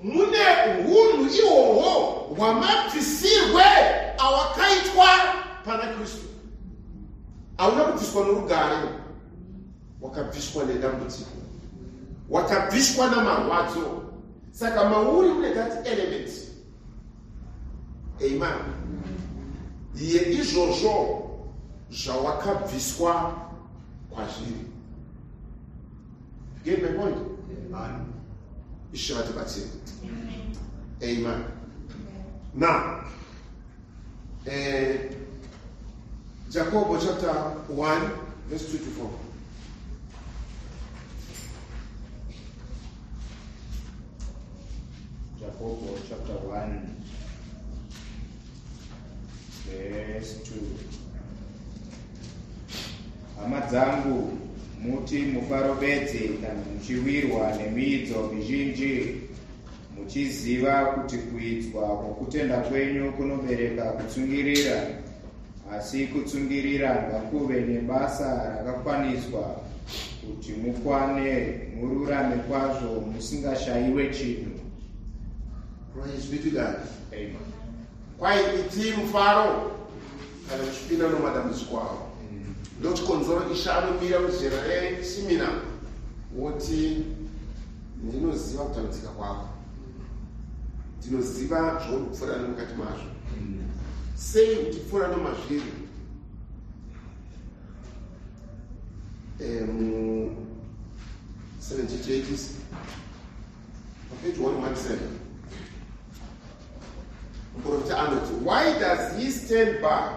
mune hunhu ihwohwo hwamabvisirwe awakaitwa pana Kristu. Hauna kubviswa norugare, wakabviswa nedambudziko, wakabviswa namarwadzo. Saka mauri mune that element, amen, yeizvozvo zvawakabviswa kwazviri. You get my point? Ishe vatibatsire. Amen. Now, Jacobo chapter 1 verse 2 to 4. Jacobo chapter 1 verse 2. Hama dzangu, muti mufaro bedzi kana muchiwirwa nemiidzo mizhinji, muchiziva kuti kuidzwa kwokutenda kwenyu kunobereka kutsungirira. Asi kutsungirira ngakuve nebasa rakakwaniswa, kuti mukwane mururame kwazvo, musingashayiwe chinhu. Praise be to God. Amen. Kwai iti mufaro kana muchipinda nomadambudziko avo. Ndochikonzero Ishe anomira muzera reSimina woti, "Ndinoziva kutambudzika kwako, ndinoziva zvauri kupfuura nemukati mazvo. Sei uchipfuura nomazviri?" Mu 70 page 117, muprofita anoti, "Why does he stand by?"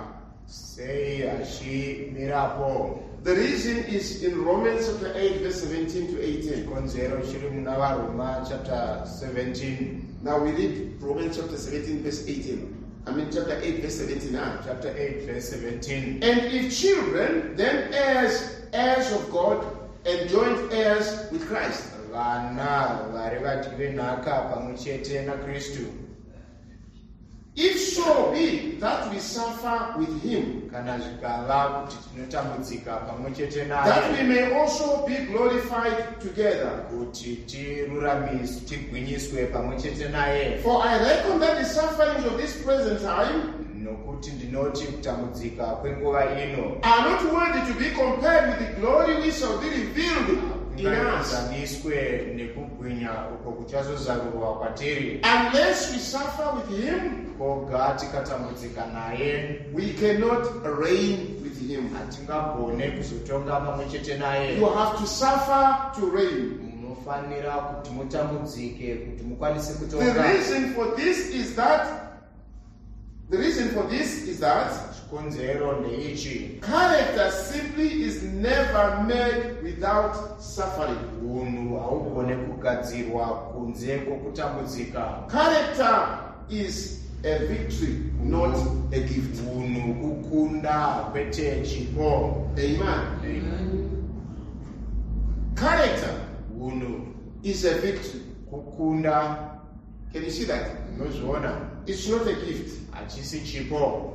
Sei achimirapo? The reason is in Romans chapter 8 verse 17 to 18. Chikonzero chiri muna VaRoma chapter 17. Now we read Romans chapter 17 verse 18, I mean chapter 8 verse 17 now. Chapter 8 verse 17. "And if children, then heirs, heirs of God, and joint heirs with Christ." Vana vari vadyi venhaka pamwe chete naKristu. "If so be that we suffer with him, Kana zvikava kuti tinotambudzika pamwe chete that we naye, may also be glorified together. Kuti tiruramis tigwinyiswe pamwe chete naye. For I reckon that the sufferings of this present time Nokuti ndinoti kutambudzika kwenguva ino are not worthy to be compared with the glory which shall be revealed in us." kungaenzaniswe nekubwinya uko kuchazozarurwa kwatiri. Unless we suffer with him, Koga tikatambudzika naye, we cannot reign with him. Hatingagone kuzotonga pamwe chete naye. You have to suffer to reign. Munofanira kuti mutambudzike kuti mukwanise The kutonga. reason for this is that the reason for this is that Chikonzero ndeichi: character simply is never made without suffering. Unhu haugone kugadzirwa kunze kwokutambudzika. Character is a victory, not a gift. Unhu kukunda, kwete chipo. Amen. Character Unhu is a victory. kukunda. Can you see that? Unozviona? It's not a gift. Hachisi chipo.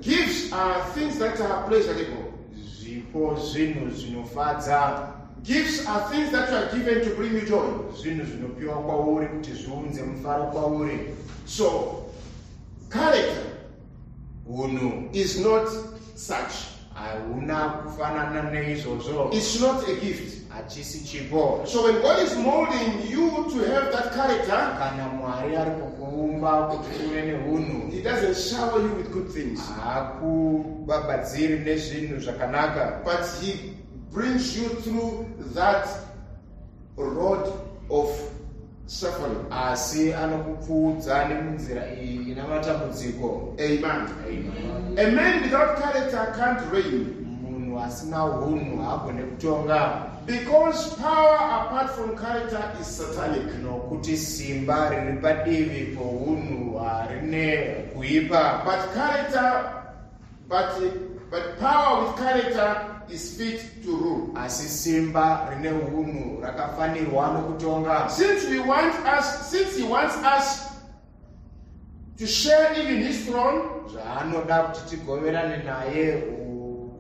Gifts are things that are pleasurable. Zvipo zvinhu zvinofadza. Gifts are things that you are given to bring you joy. Zvinhu zvinopiwa kwauri kuti zviunze mufaro kwauri. So, character Unhu is not such. Hauna kufanana neizvozvo. It's not a gift. Hachisi chipo. So when God is molding you to have that character, Kana Mwari ari kukuumba kuti uve neunhu, He doesn't shower you with good things, haakubabadziri nezvinhu zvakanaka, but He brings you through that road of suffering. Asi anokupfuudza nemunzira iyi ina matambudziko. Amen. Amen. A man without character can't reign Munhu asina unhu haagone kutonga, because power apart from character is satanic. Nokuti simba riri padivi pounhu harine kuipa. But power with character is fit to rule. Asi simba rine unhu rakafanirwa nokutonga. Since he wants us To share even his throne Zvaanoda kuti tigoverane naye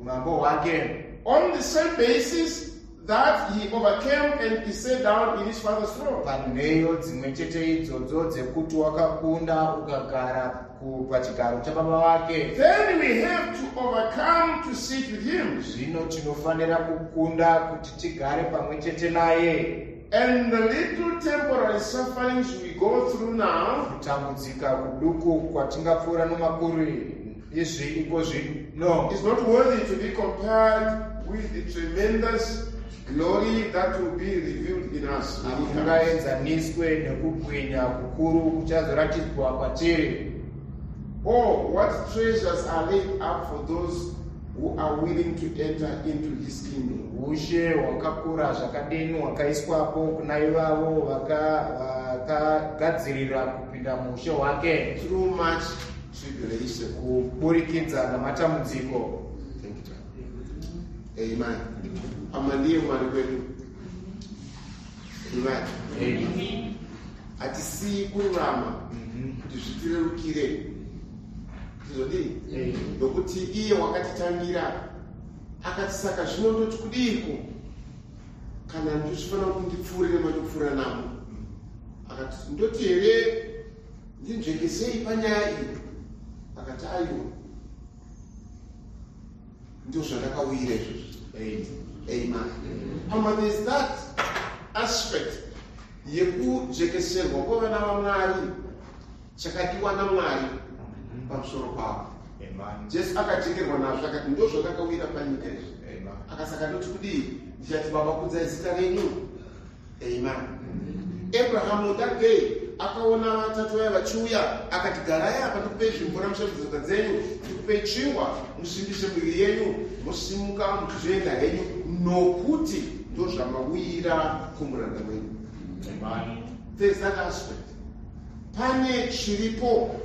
umambo hwake on the same basis that he overcame and he sat down in his Father's throne. Panheyo dzimwe chete idzodzo dzekuti wakakunda ukagara pachigaro chababa vake. Then we have to overcome to sit with him. Zvino tinofanira kukunda kuti tigare pamwe chete naye. And the little temporary sufferings we go through now Kutambudzika kuduku kwatingapfuura nomakuri izvi iko zvino is not worthy to be compared with the tremendous glory that will be revealed in us when he comes. Hakungaenzaniswe nekubwinya kukuru kuchazoratidzwa kwatiri. Oh, what treasures are laid up for those who are willing to enter into his kingdom. Ushe hwakakura zvakadini hwakaiswapo kuna ivavo vakagadzirira kupinda muushe hwake through much tribulation. Kuburikidza namatambudziko. Thank you. Amen. Ama ndiye Mwari wedu. Amen. Hatisii kururama kuti zvitirerukire. Tizodii? Nokuti iye wakatitangira akati, saka zvino ndoti kudiiko kana ndichifanira kuti ndipfuurire mandopfuura namo? Akati, ndoti here ndinzvekesei panyaya iyi? Akati, aiwa, ndo zvandakauyira izvozvo. Amen. Ama there's that aspect yekujekeserwa kwevana vaMwari chakadiwa naMwari pamusoro pavo. Jesu akajekerwa nazvo, akati, ndo zvandakawira panyika izvi. Akasaka ndoti kudii? Ndichati, Baba, kudzai zita renyu. Amen. Abrahamu that day akaona vatatu vaya vachiuya, akati, garai apa, ndikupei zvimvura mushambe tsoka dzenyu, ndikupei chingwa musimbise miviri yenyu, musimuka muchizoenda henyu, nokuti ndo zvamauyira kumuranda wenyu. There's that aspect. Pane chiripo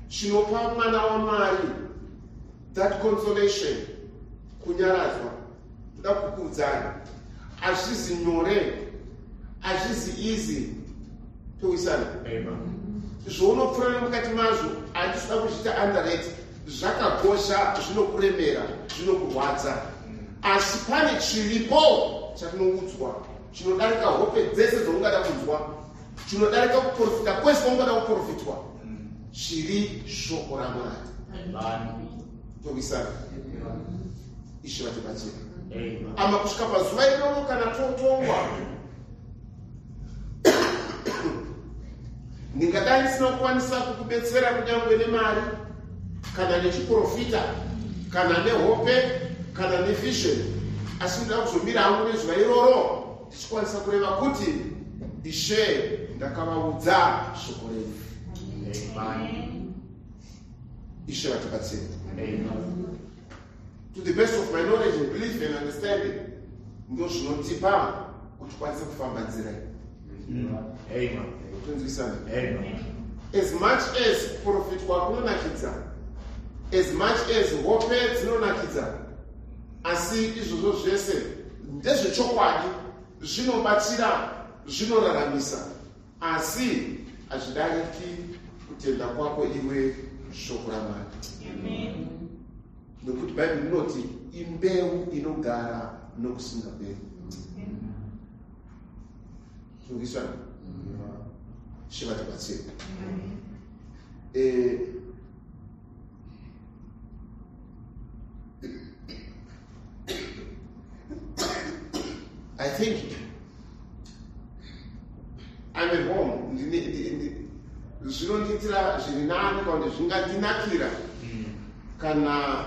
chinopa mwana waMwari that consolation, kunyaradzwa. Toda kukuudzani, hazvizi nyore, hazvizi easy towisana. Zvaunopfuura nemukati mazvo handisida kuzviita underrate. Zvakakosha, zvinokuremera, zvinokurwadza, asi pane chiripo chatinoudzwa chinodarika hope dzese dzaungada kunzwa, chinodarika kuprofita kwese kwaungada kuprofitwa, chiri shoko raMwari. Towisana. Ishe vatibatsira. Ama kusvika pazuva iroro kana totongwa, ndingadai ndisina kukwanisa kukubetsera kunyange nemari kana nechiprofita kana nehope kana nevision, asi ndoda kuzomira hangu nezuva iroro ndichikwanisa kureva kuti, Ishe, ndakavaudza shoko renyu. Ishe vatibatsire. To the best of my knowledge and belief and understanding, ndo zvinotipa kuti tikwanise kufamba nzira iyi. Tonzwisana? As much as kuprofitwa kunonakidza, as much as hope dzinonakidza, asi izvozvo zvese ndezvechokwadi, zvinobatsira, zvinoraramisa, asi hazvidariki kutenda kwako iwe shoko raMwari, nokuti Bhaibheri rinoti imbeu inogara nokusingaperi. Tinonzwisana? Ishe vatibatsire. I think I'm at home. Zvinondiitira zviri nani kana kuti zvingandinakira kana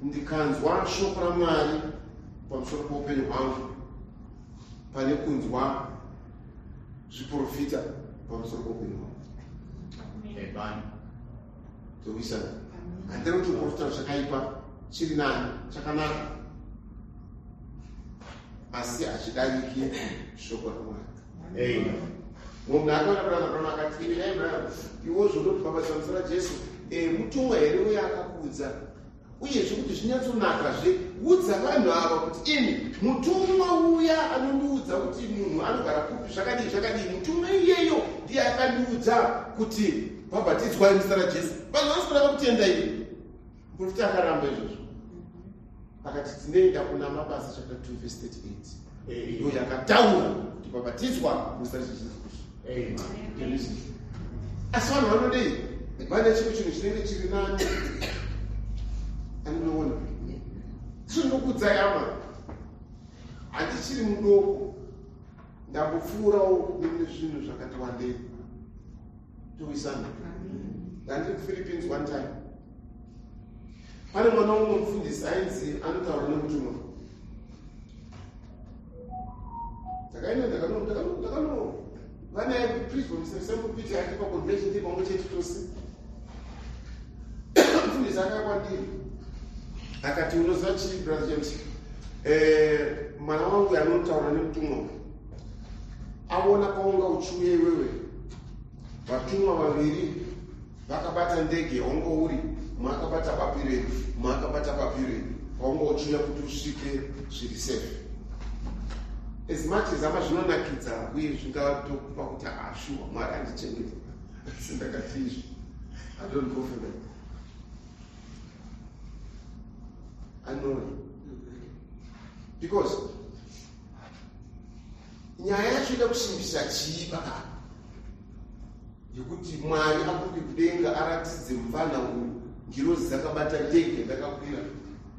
ndikanzwa shoko raMwari pamusoro poupenyu hwangu pane kunzwa zviprofita pamusoro poupenyu hwangu. Towisana? Handiri kuti kuprofita zvakaipa, chiri nani, chakanaka, asi hachidariki shoko raMwari. Munhu akaona brother Branham akati, imi nai Branham, iwo zvonotibhabhatisa muzita raJesu, mutumwa here uye akakuudza? Uyezve kuti zvinyatsonakazve, Udza vanhu ava kuti ini mutumwa uya anondiudza kuti munhu anogara kupi, zvakadii zvakadii, mutumwa iyeyo ndiye akandiudza kuti bhabhatidzwai muzita raJesu. Vanhu vasi kuda kutenda iri. Muprofita akaramba izvozvo, akati tinoenda kuna Mabasa chapter 2 verse 38, ndo yakataura kuti bhabhatidzwa muzita raJesu Kristu. Asi vanhu vanodei? Vane chimwe chinhu chinenge chiri nani, andinoona. Zvinokudzai hama, handichiri mudoko, ndambopfuurawo nemune zvinhu zvakati wandei. Towisana. Ndandiri kuPhilippines one time, pane mwana umwe mufundisi ainzi anotaura nemutumwa. Ndakaenda, ndakano vanaye kuprison yake paconvention, tiri pamwe chete tose. Mufundisi akauya kwandiri akati, "Unoziva chii, Brother James? Mwana wangu anotaura nemutumwa aona paunga uchiuya iwewe, vatumwa vaviri vakabata ndege yaunga uri, mumwe akabata bapiro iri, mumwe akabata bapiro iri, paunga uchiuya kuti usvike zviri safe." As much as ama zvinonakidza uye zvingatokupa kuti ashuwa Mwari andichengeta, asi ndakati izvi, I don't go for that. I know, because nyaya yacho ida kusimbisa chii pakapa yekuti Mwari abude kudenga aratidze mufana uyu ngirozi dzakabata ndege ndakakwira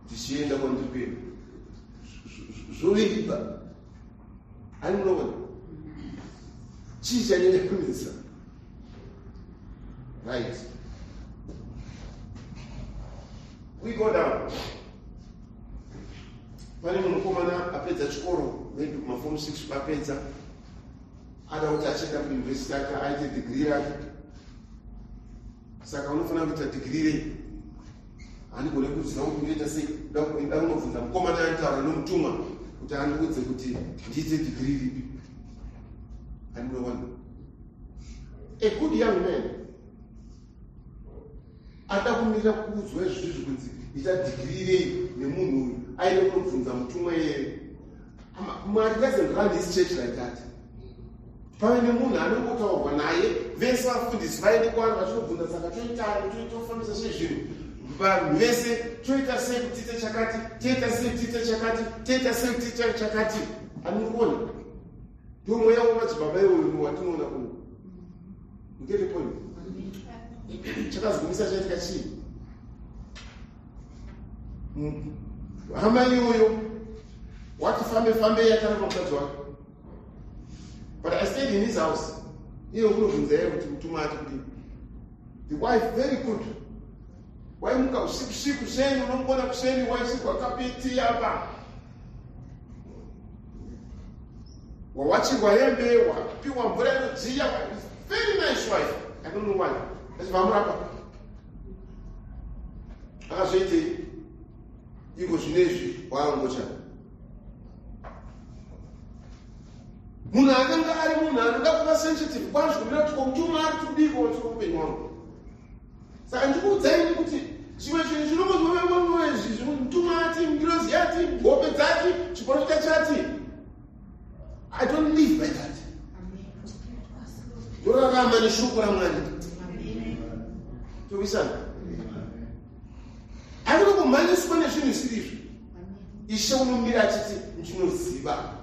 tichienda kwandiri kuenda, zvovipa ani? Munoona chii chanyanya kunetsa? Right, we go down. Pane mukomana apedza chikoro, maybe kumaform 6 apedza, ada kuti achienda kuuniversity ake aite degree yake. Saka unofanira kuita degree rei? Handigone kuziva kuti ndoita sei. Da kunobvunza mukomana anotaura nomutumwa kuti andiudze kuti ndiite degree ripi. Andinoona a good young man ada kumirira kuudzwa izvizvi kunzi ita degree rei nemunhu uyu, aende kunobvunza mutumwa iyeye. Mwari doesn't run his church like that. Pave nemunhu anongotaurwa naye, vese vafundisi vaende kwaari vachinobvunza, "Saka toitani? Tofambisa sei zvinhu? Vanhu vese toita sei kuti tiite chakati? Toita sei kuti tiite chakati? Toita sei kuti tiite chakati?" Anongoona ndo mweya wamadzibaba iwoyo watinoona kuno. You get the point? Chakazogumisa chaitika chii? Hama iyoyo wati fambe fambe, yakaramba mukadzi wake. But I stayed in his house. Iye kunobvunza iye kuti mutumwa ati kudini. The wife, very good, waimuka usiku siku kuseni, unomubona kuseni waisigwa kapeti apa, wawachirwa hembe, wapiwa mvura inodziya. Very nice wife. I don't know why achibva amurapa. Akazoitei iko zvinezvi? Waangocha munhu akanga ari munhu anoda kuva sensitive kwazvo, kumira kuti komutumwa ari kudiko upenyu hwangu. Saka ndikuudzaini kuti chimwe chinhu chinongozwa, mutumwa ati, ngirozi yati, hope dzati, chiprofita chati, I don't live by that. Ndorarama neshoko raMwari. Towisana. Hakuno kumhanyiswa nezvinhu zvisiri izvo. Ishe unomira achiti, "Ndinoziva."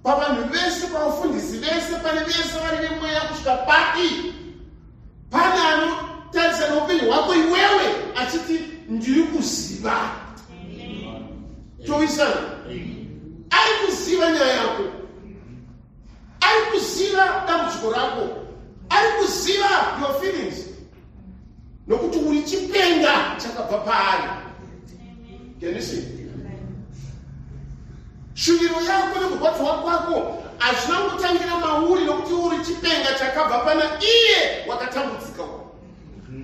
Pavanhu vese, pavafundisi vese, pane vese vari vemweya kusvika papi, pane anotarisa neupenyu hwako iwewe achiti, "Ndiri kuziva." Towisana. Ari kuziva nyaya yako, ari kuziva dambudziko rako, ari kuziva your feelings, nokuti uri chipenga chakabva paari. Can you see? Shuviro yako nekurwadziwa kwako hazvina kutangira mauri, nokuti uri chipenga chakabva pana iye wakatambudzika.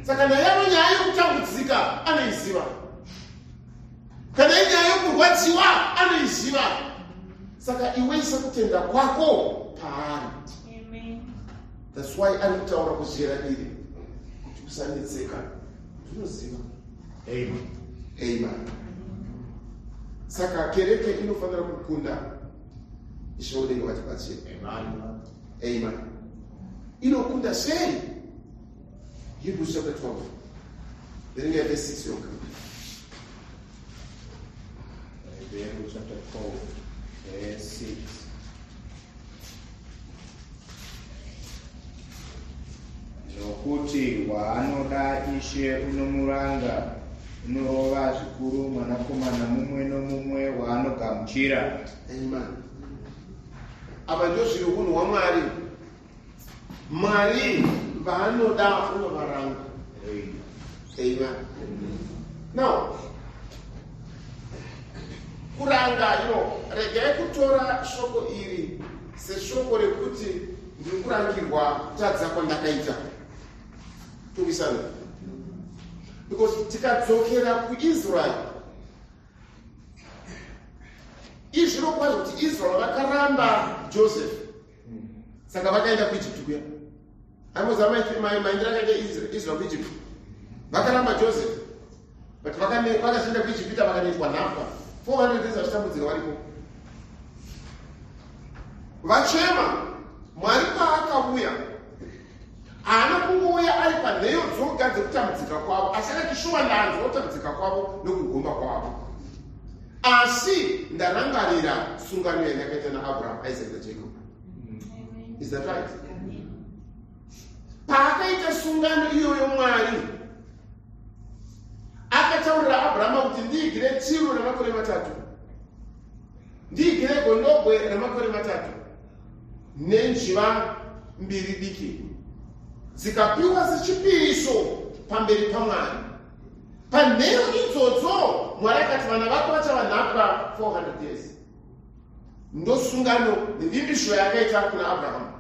Saka nayavo nyaya yokutambudzika anoiziva, kana inyaya yokurwadziwa anoiziva. Saka iwe sekutenda kwako paari. That's why ari kutaura kuzera iri kuti usanetseka, ndinoziva. Amen. Amen. Saka kereke inofanira kukunda. Ishe wedenga vatibatsire. Amen. Inokunda sei? Hebrews chapter 12. Verengai verse 6 yoga. Hebrews chapter 12, verse 6. Nokuti waanoda Ishe unomuranga, unorova zvikuru mwanakomana mumwe nomumwe waanogamuchira. Amen. Apa ndozviri unhu hwaMwari. Mwari vaanoda unovaranga. Amen. Now, kuranga, you know, regai kutora shoko iri seshoko rekuti ndiri kurangirwa kutadza kwandakaita. Tumisana. Because tikadzokera kuIsrael, izviro kwazvo kuti Israel vakaramba Joseph. Saka vakaenda kuEgypt kuya. Amoza maindira akaita Israel kuEgypt. Vakaramba Joseph. But vakazoenda kuEgypt vakanoitwa nhapwa. 400 years vachitambudzika variko. Vachema, Mwari paakauya, haana kungouya ari panheyo dzoga dzekutambudzika kwavo, asi akati shuwa ndanzwa kutambudzika kwavo nokugomba kwavo. Asi ndarangarira sungano yandakaita naAbraham, Isaac naJacob. Is that right? Paakaita sungano iyoyo Mwari akataurira Abrahama kuti ndiigire tsiru ramakore matatu, ndiigire gondobwe ramakore matatu nenjiva mbiri diki dzikapiwa sechipiriso pamberi paMwari. Panheyo idzodzo Mwari akati vana vako vachava nhapwa 400 years. Ndosungano nevimbiso yaakaita kuna Abraham.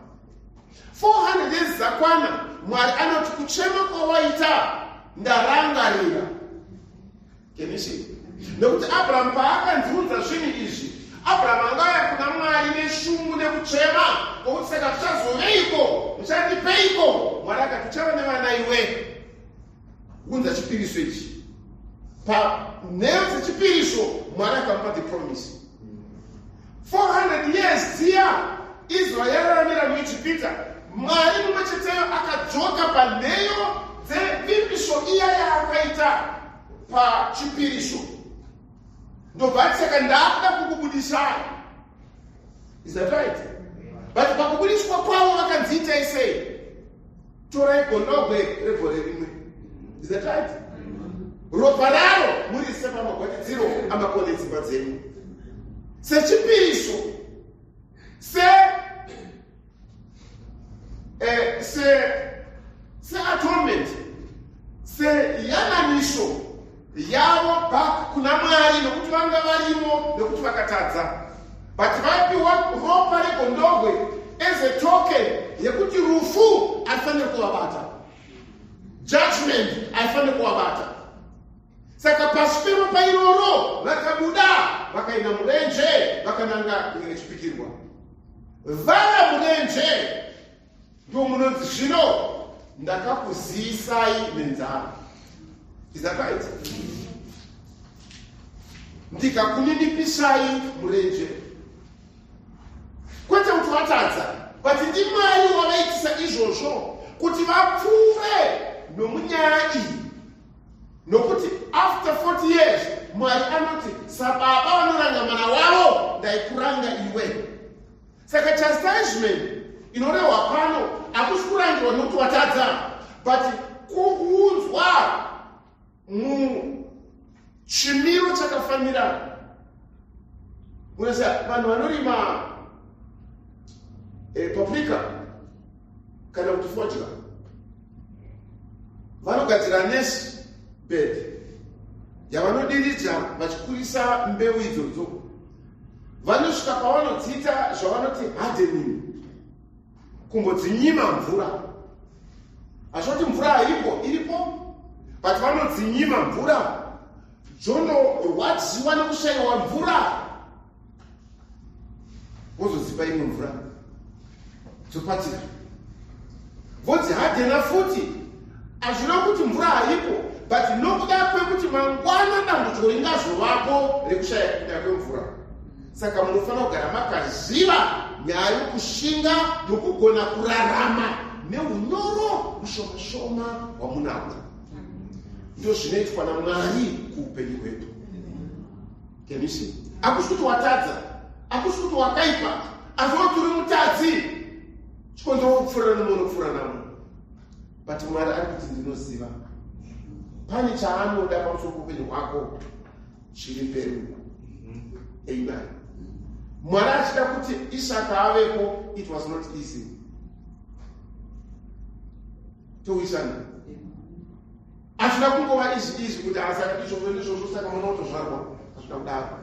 400 years dzakwana, Mwari anoti kuchema kwawaita ndarangarira. Can you see? Nekuti Abraham paakanziudza zvinhu izvi, Abraham angauya kuna Mwari neshungu nekuchema, ngokuti saka zvichazoveiko? Muchandipeiko? Mwari akati uchava nevana iwe. Unza chipiriso ichi. Panheyo dzechipiriso Mwari akamupa the promise. 400 years dziya Israel yararamira muIjipita, Mwari mumwe cheteyo akadzoka panheyo dzevimbiso iya yaakaita pachipiriso. Ndobva ati saka ndakuda kukubudisai. Is that right? But pakubudiswa kwavo vakanzi itai sei? Torai gondobwe regore rimwe. Is that right? Ropa raro murise pamagwatidziro amakona edzimba dzenyu. Sechipiriso, se atonement, seyananiso yavo back kuna Mwari, nokuti vanga varimo nekuti vakatadza. But vapiwa ropa regondobwe as a token yekuti rufu haifaniri kuvabata, judgment haifaniri kuvabata. Saka pasi peropa iroro vakabuda vakaenda murenje, vakananga nyika yechipikirwa. Vava murenje ndo munonzi zvino ndakakuziyisai nenzara. Is that right? Ndikakuninipisai murenje. Kwete kuti vatadza, but ndiMwari wavaitisa izvozvo kuti vapfuure nomunyaya iyi. Nokuti after 40 years Mwari anoti sababa vanoranga mwana wavo, ndaikuranga iwe. Saka chastisement inorehwa pano hakusi kurangirwa nokuti watadza, but kuunzwa muchimiro chakafanira. Unoziva vanhu vanorima paprika kana kuti fodya vanogadzira nursery bed yavanodiridza vachikurisa mbeu idzodzo. Vanosvika pavanodziita zvavanoti hardening, kumbodzinyima mvura. Hazvoti mvura haipo, iripo, but vanodzinyima mvura, dzonorwadziwa nekushayiwa mvura, vozodzipa imwe mvura, dzopatika, vodzihadhena futi. Hazvina kuti mvura haipo, But nokuda kwekuti mangwana dambudziko ringazovapo rekushaya kuda kwemvura, saka munofanira kugara makaziva nyaya yokushinga nokugona kurarama neunyoro hushoma shoma hwamunahwo. Ndo zvinoitwa naMwari kuupenyu hwedu. Can you see? Hakusi kuti watadza, hakusi kuti wakaipa, asi kuti uri mutadzi, chikonzero kupfuura nemunopfuura namo. But Mwari ari kuti ndinoziva pane chaanoda pamusoro poupenyu hwako chiri mberi uko. Amen. Mwari achida kuti Isaka avepo, it was not easy. Towisana. Hazvina kungova izvi izvi kuti asaka izvozvo ndizvozvo, saka mwana utozvarwa. Hazvina kudaro,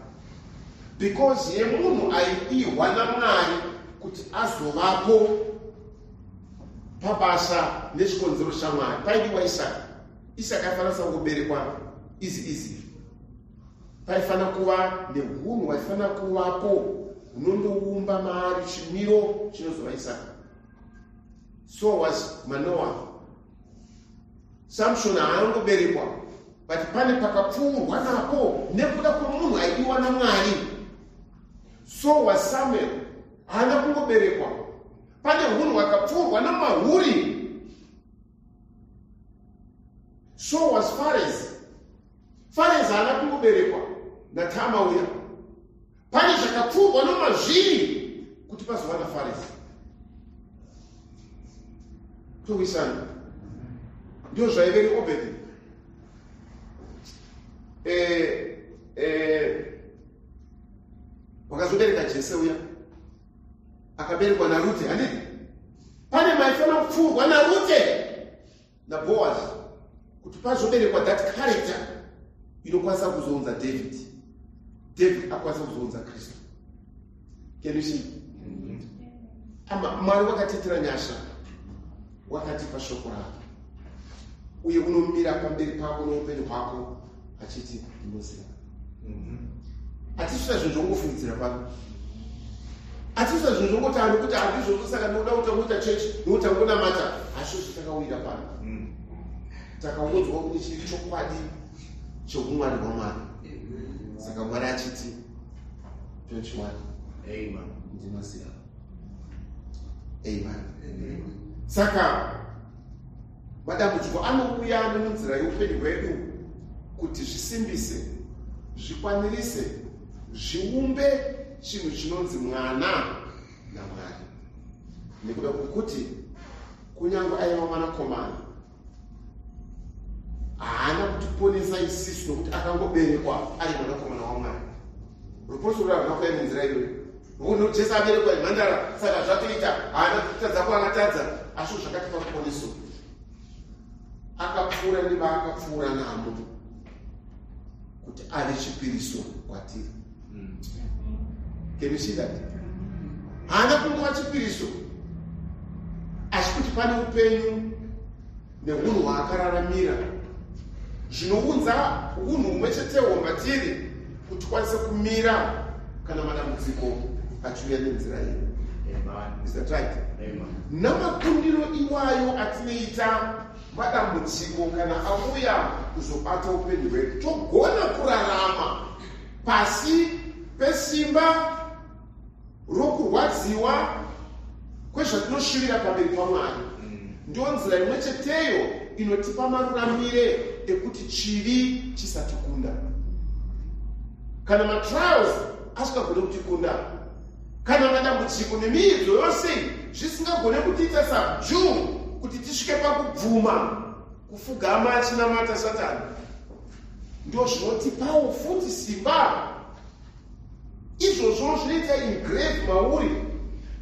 because yemunhu aidihwa naMwari kuti azovapo pabasa nechikonzero chaMwari paidiwa Isaka. Isaka aifanira sangoberekwa easy easy. Paifanira kuva neunhu hwaifanira kuvapo hunondoumba maari chimiro chinozova Isaka. So was Manoa. Samson haangoberekwa, but pane pakapfuurwa napo nekuda kwemunhu aidiwa naMwari. So was Samuel. Haana kungoberekwa, pane unhu hwakapfuurwa namahuri. So was Fares. Fares haana kungoberekwa naTama uya, pane zvakapfuurwa nomazviri kuti pazova naFares. Towisana. Ndio zvaiveri Obedi. Wakazobereka Jese uya akaberekwa naRute, handiti? Pane maifanira kupfuurwa naRute naBoaz kuti pazoberekwa that character inokwanisa kuzounza David, David akwanisa kuzounza Kristu. Can you see? Ama Mwari wakatiitira nyasha, wakatipa shoko rake, uye unomira pamberi pako noupenyu hwako achiti ndinoziva. Hatisvita zvinhu zvongofungidzira pano, hatisvita zvinhu zvongoti nokuti handizvozvo, saka ndinoda kuti tangoita chechi nokuti tangonamata. Hazvizvo takawira pano. Takaunzwa kune chiri chokwadi cheumwari hwaMwari. Saka Mwari achiti, don't you worry. Amen. Ndinoziva. Amen. Saka madambudziko anouya nemunzira yeupenyu hwedu kuti zvisimbise, zvikwanirise, zviumbe chinhu chinonzi mwana naMwari, nekuda kwekuti kunyange aiva mwanakomana, haana kutiponesa isisu nokuti akangoberekwa ari mwanakomana waMwari. Ruponeso rwaro haruna kuuya nenzira iyoyo, nokuti Jesu aberekwa imhandara, saka zvatoita, haana kutadza kwaakatadza. Asi zvakatipa ruponeso, akapfuura nevaakapfuura namo kuti ave chipiriso kwatiri. Can you see that? Haana kungova chipiriso, asi kuti pane upenyu neunhu hwaakararamira zvinounza unhu humwe chetehwo matiri kuti tikwanise kumira kana madambudziko achiuya nenzira iyo. Amen. Is that right? Amen. Namakundiro iwayo atinoita madambudziko kana auya kuzobata upenyu hwedu, togona kurarama pasi pesimba rokurwadziwa kwezvatinoshuvira pamberi paMwari. Ndiyo nzira imwe cheteyo inotipa maruramire ekuti chivi chisatikunda. Kana matrials asingagone kutikunda, kana madambudziko nemiedzo yose zvisingagone kutiita subdue kuti tisvike pakubvuma kufugama achinamata Satani, ndo zvinotipawo futi simba. Izvozvo zvinoita engrave mauri,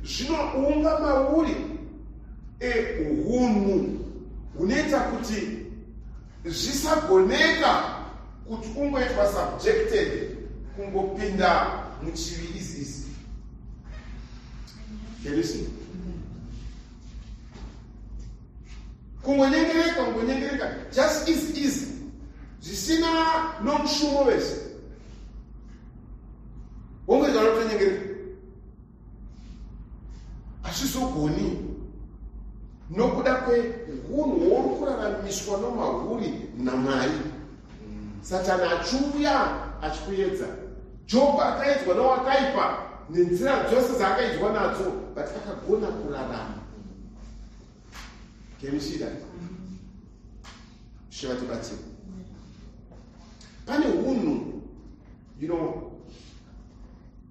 zvinoumba mauri unhu hunoita kuti zvisagoneka kuti ungoitwa subjected kungopinda muchivi easy easy. Can you see? Kungonyengereka, kungonyengereka just easy easy, zvisina nomushumo wese, wongoita kutonyengereka, hazvizogoni nokuda. Nokuda kweunhu hwouri kuraramiswa nomahuri naMwari, Satani achiuya achikuedza. Jobho akaedzwa nowakaipa nenzira dzose dzaakaedzwa nadzo, but akagona kurarama. Can you see that? Ishe vatibatsire. Pane hunhu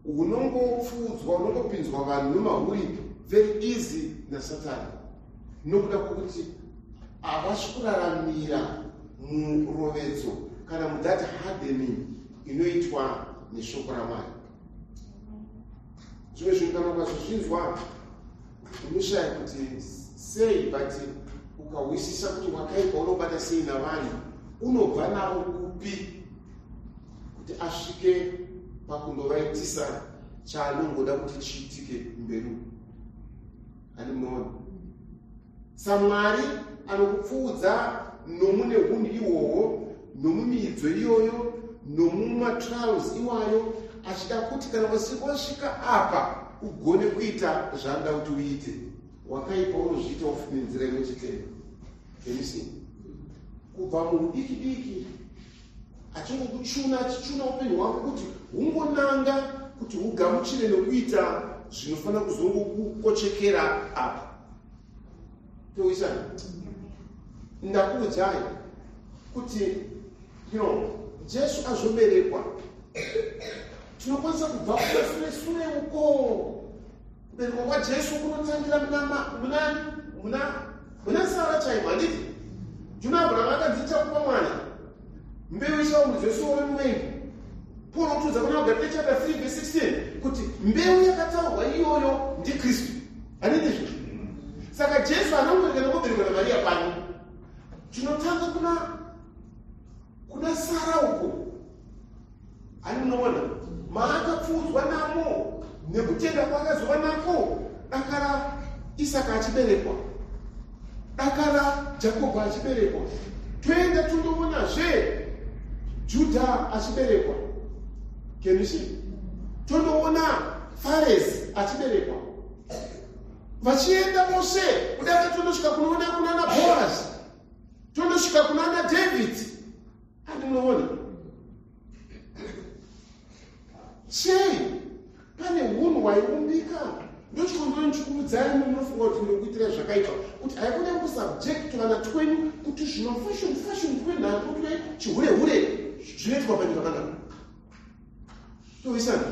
hunongopfuudzwa, hunongopinzwa vanhu nomahuri very easy naSatani, nokuda kwokuti havasi kuraramira murovedzo kana muthat hardening inoitwa neshoko raMwari. Zvimwe zvinhu kana ukazozvinzwa unoshaya kuti sei, but ukahwisisa kuti wakaipa unobata sei navanhu, unobva navo kupi kuti asvike pakundovaitisa chaanongoda kuti chiitike mberi. Ani munoona saMwari anokupfuudza nomune hunhu ihwohwo, nomumiidzo iyoyo, nomumatrials iwayo, achida kuti kana wasvika apa ugone kuita zvaanoda kuti uite. Wakaipa unozviita nenzira imwe cheteyo. Can you see? Kubva muudiki diki achingokuchuna, achichuna upenyu hwako kuti hungonanga kuti hugamuchire nokuita zvinofanira kuzongokukochekera apa. Towisana. Ndakuudzai kuti Jesu azoberekwa, tinokwanisa kubva kumasure sure uko. Kuberekwa kwaJesu kunotangira muna Sara chaimo, handiti? Juna Abrahamu akanzi ichakupa mwana, mbeu ichaumbidzwe suo remuvengi. Paul otiudza kuna Galatia chapter 3 verse 16 kuti mbeu yakataurwa iyoyo ndiKristu, handiti? Saka Jesu anongorekana kuberekwa naMariya pano. Tinotanga kuna Sara uko, ani munoona maakapfuudzwa namo nekutenda kwaakazova nako, dakara Isaka achiberekwa, dakara Jakobho achiberekwa, toenda tondoonazve Judha achiberekwa. Can you see? Tondoona Faresi achiberekwa, vachienda vose kudaka, tondosvika kunoona kunana Boaz, tondosvika kunana David. Andi munoona sei pane hunhu hwaiumbika? Ndochikonzero ndichikuudzai, munofunga kuti ndinokuitirai zvakaipa, kuti haikona kusubject vana twenyu kuti zvino fashion fashion twenhando twe chihure hure zvinoitwa panyika panapa. Towisana.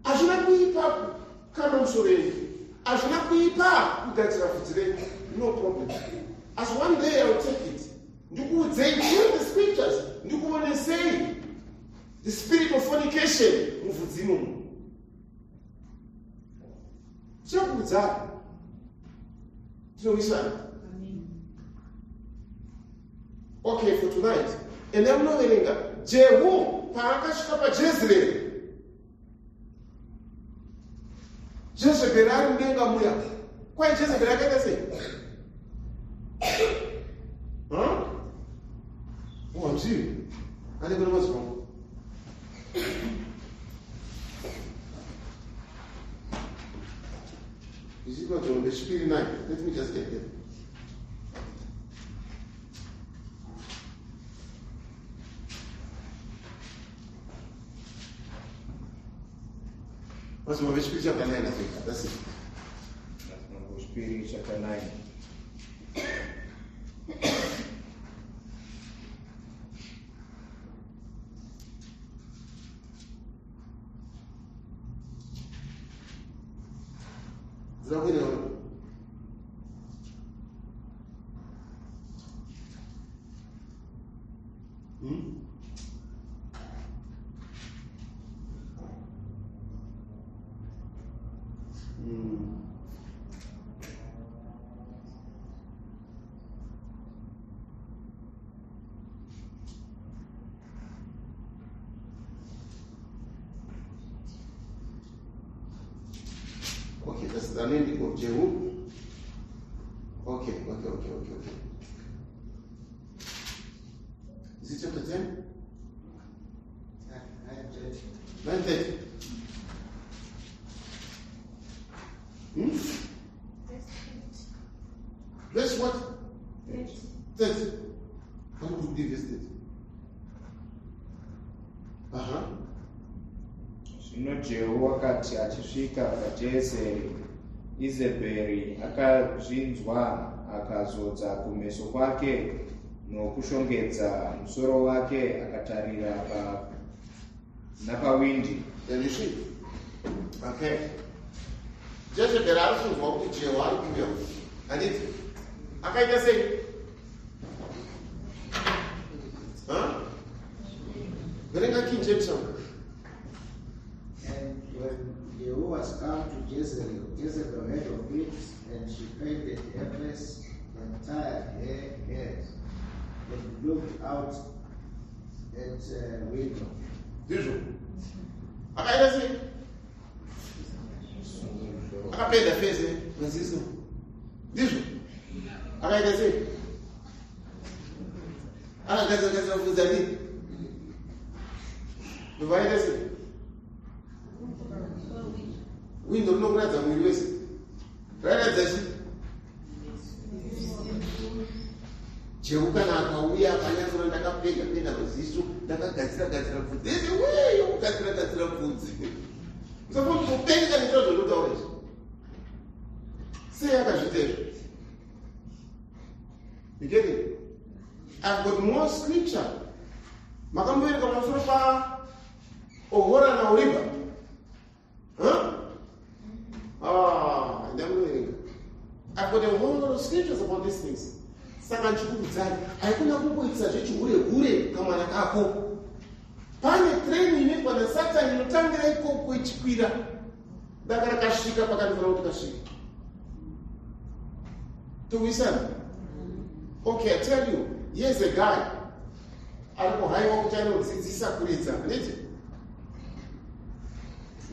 Hazvina kuipa kama musoro yenyu, hazvina kuipa kugadzira vhudzi renyu, no problem. As one day I will take it, ndikuudzei through the scriptures, ndikuonesei the spirit of fornication muvhudzi imomo. Tichakuudzai. Tinowisana. Okay, for tonight, ende munoverenga Jehu paakasvika paJezreeri, Jezebheri ari mudenga muya. Kwai Jezebheri akaita sei? Hamzivi ane kuna mazuva angu. Is it not on the spirit 9? Let me just get there. Madzimambo vechipiri chapter 9, I think. That's it. Madzimambo vechipiri chapter 9. Zvakuenda. Hmm? Okay, that's the name of Jehu. Okay. Is it chapter 10? 9:30. Hmm? Verse 8. Zvino Jehu wakati achisvika paJezeri, Izebheri akazvinzwa akazodza kumeso kwake nokushongedza musoro wake akatarira pa napawindi. And you see? Okay. Jezebel ari kunzwa kuti Jehu ari kuuya. Handiti? Akaita sei? Huh? Verenga King James one. And when Jehu was come to Jezreel, Jezebel heard of it, and she painted her face and tied her head, and looked out at a window. Ndizvo. Akaita sei? Akapenda face maziso. Ndizvo. Akaita sei? Akagadzira gadzira bvudzi adii? Ndobva aita sei? Windo rinokuratidza muviri wese. Rairatidza chii? Jehu kana akauya akanyatsona ndakapenda penda maziso ndakagadzira gadzira bvudzi. Ese wee yokugadzira gadzira bvudzi. Musafunga kuti mupenyu kana ita zvandotaura izvi. Sei akazviita izvo? You get it? I've got more scripture. Makamboerenga pamusoro pa Ohora naOriba. Huh? Ah, ndamunoverenga. I've got a whole lot of scriptures about these things. Saka ndichikuudzai, haikona kungoitisa zvechihure hure kamwana kako. Pane training inoitwa naSatani inotangira ikoko ichikwira. Daka rakasvika pakanofanira kuti kasvika. Towisana. Okay, I tell you, here's a guy. Ari kuhaiwa kuti anodzidzisa kuridza, handiti?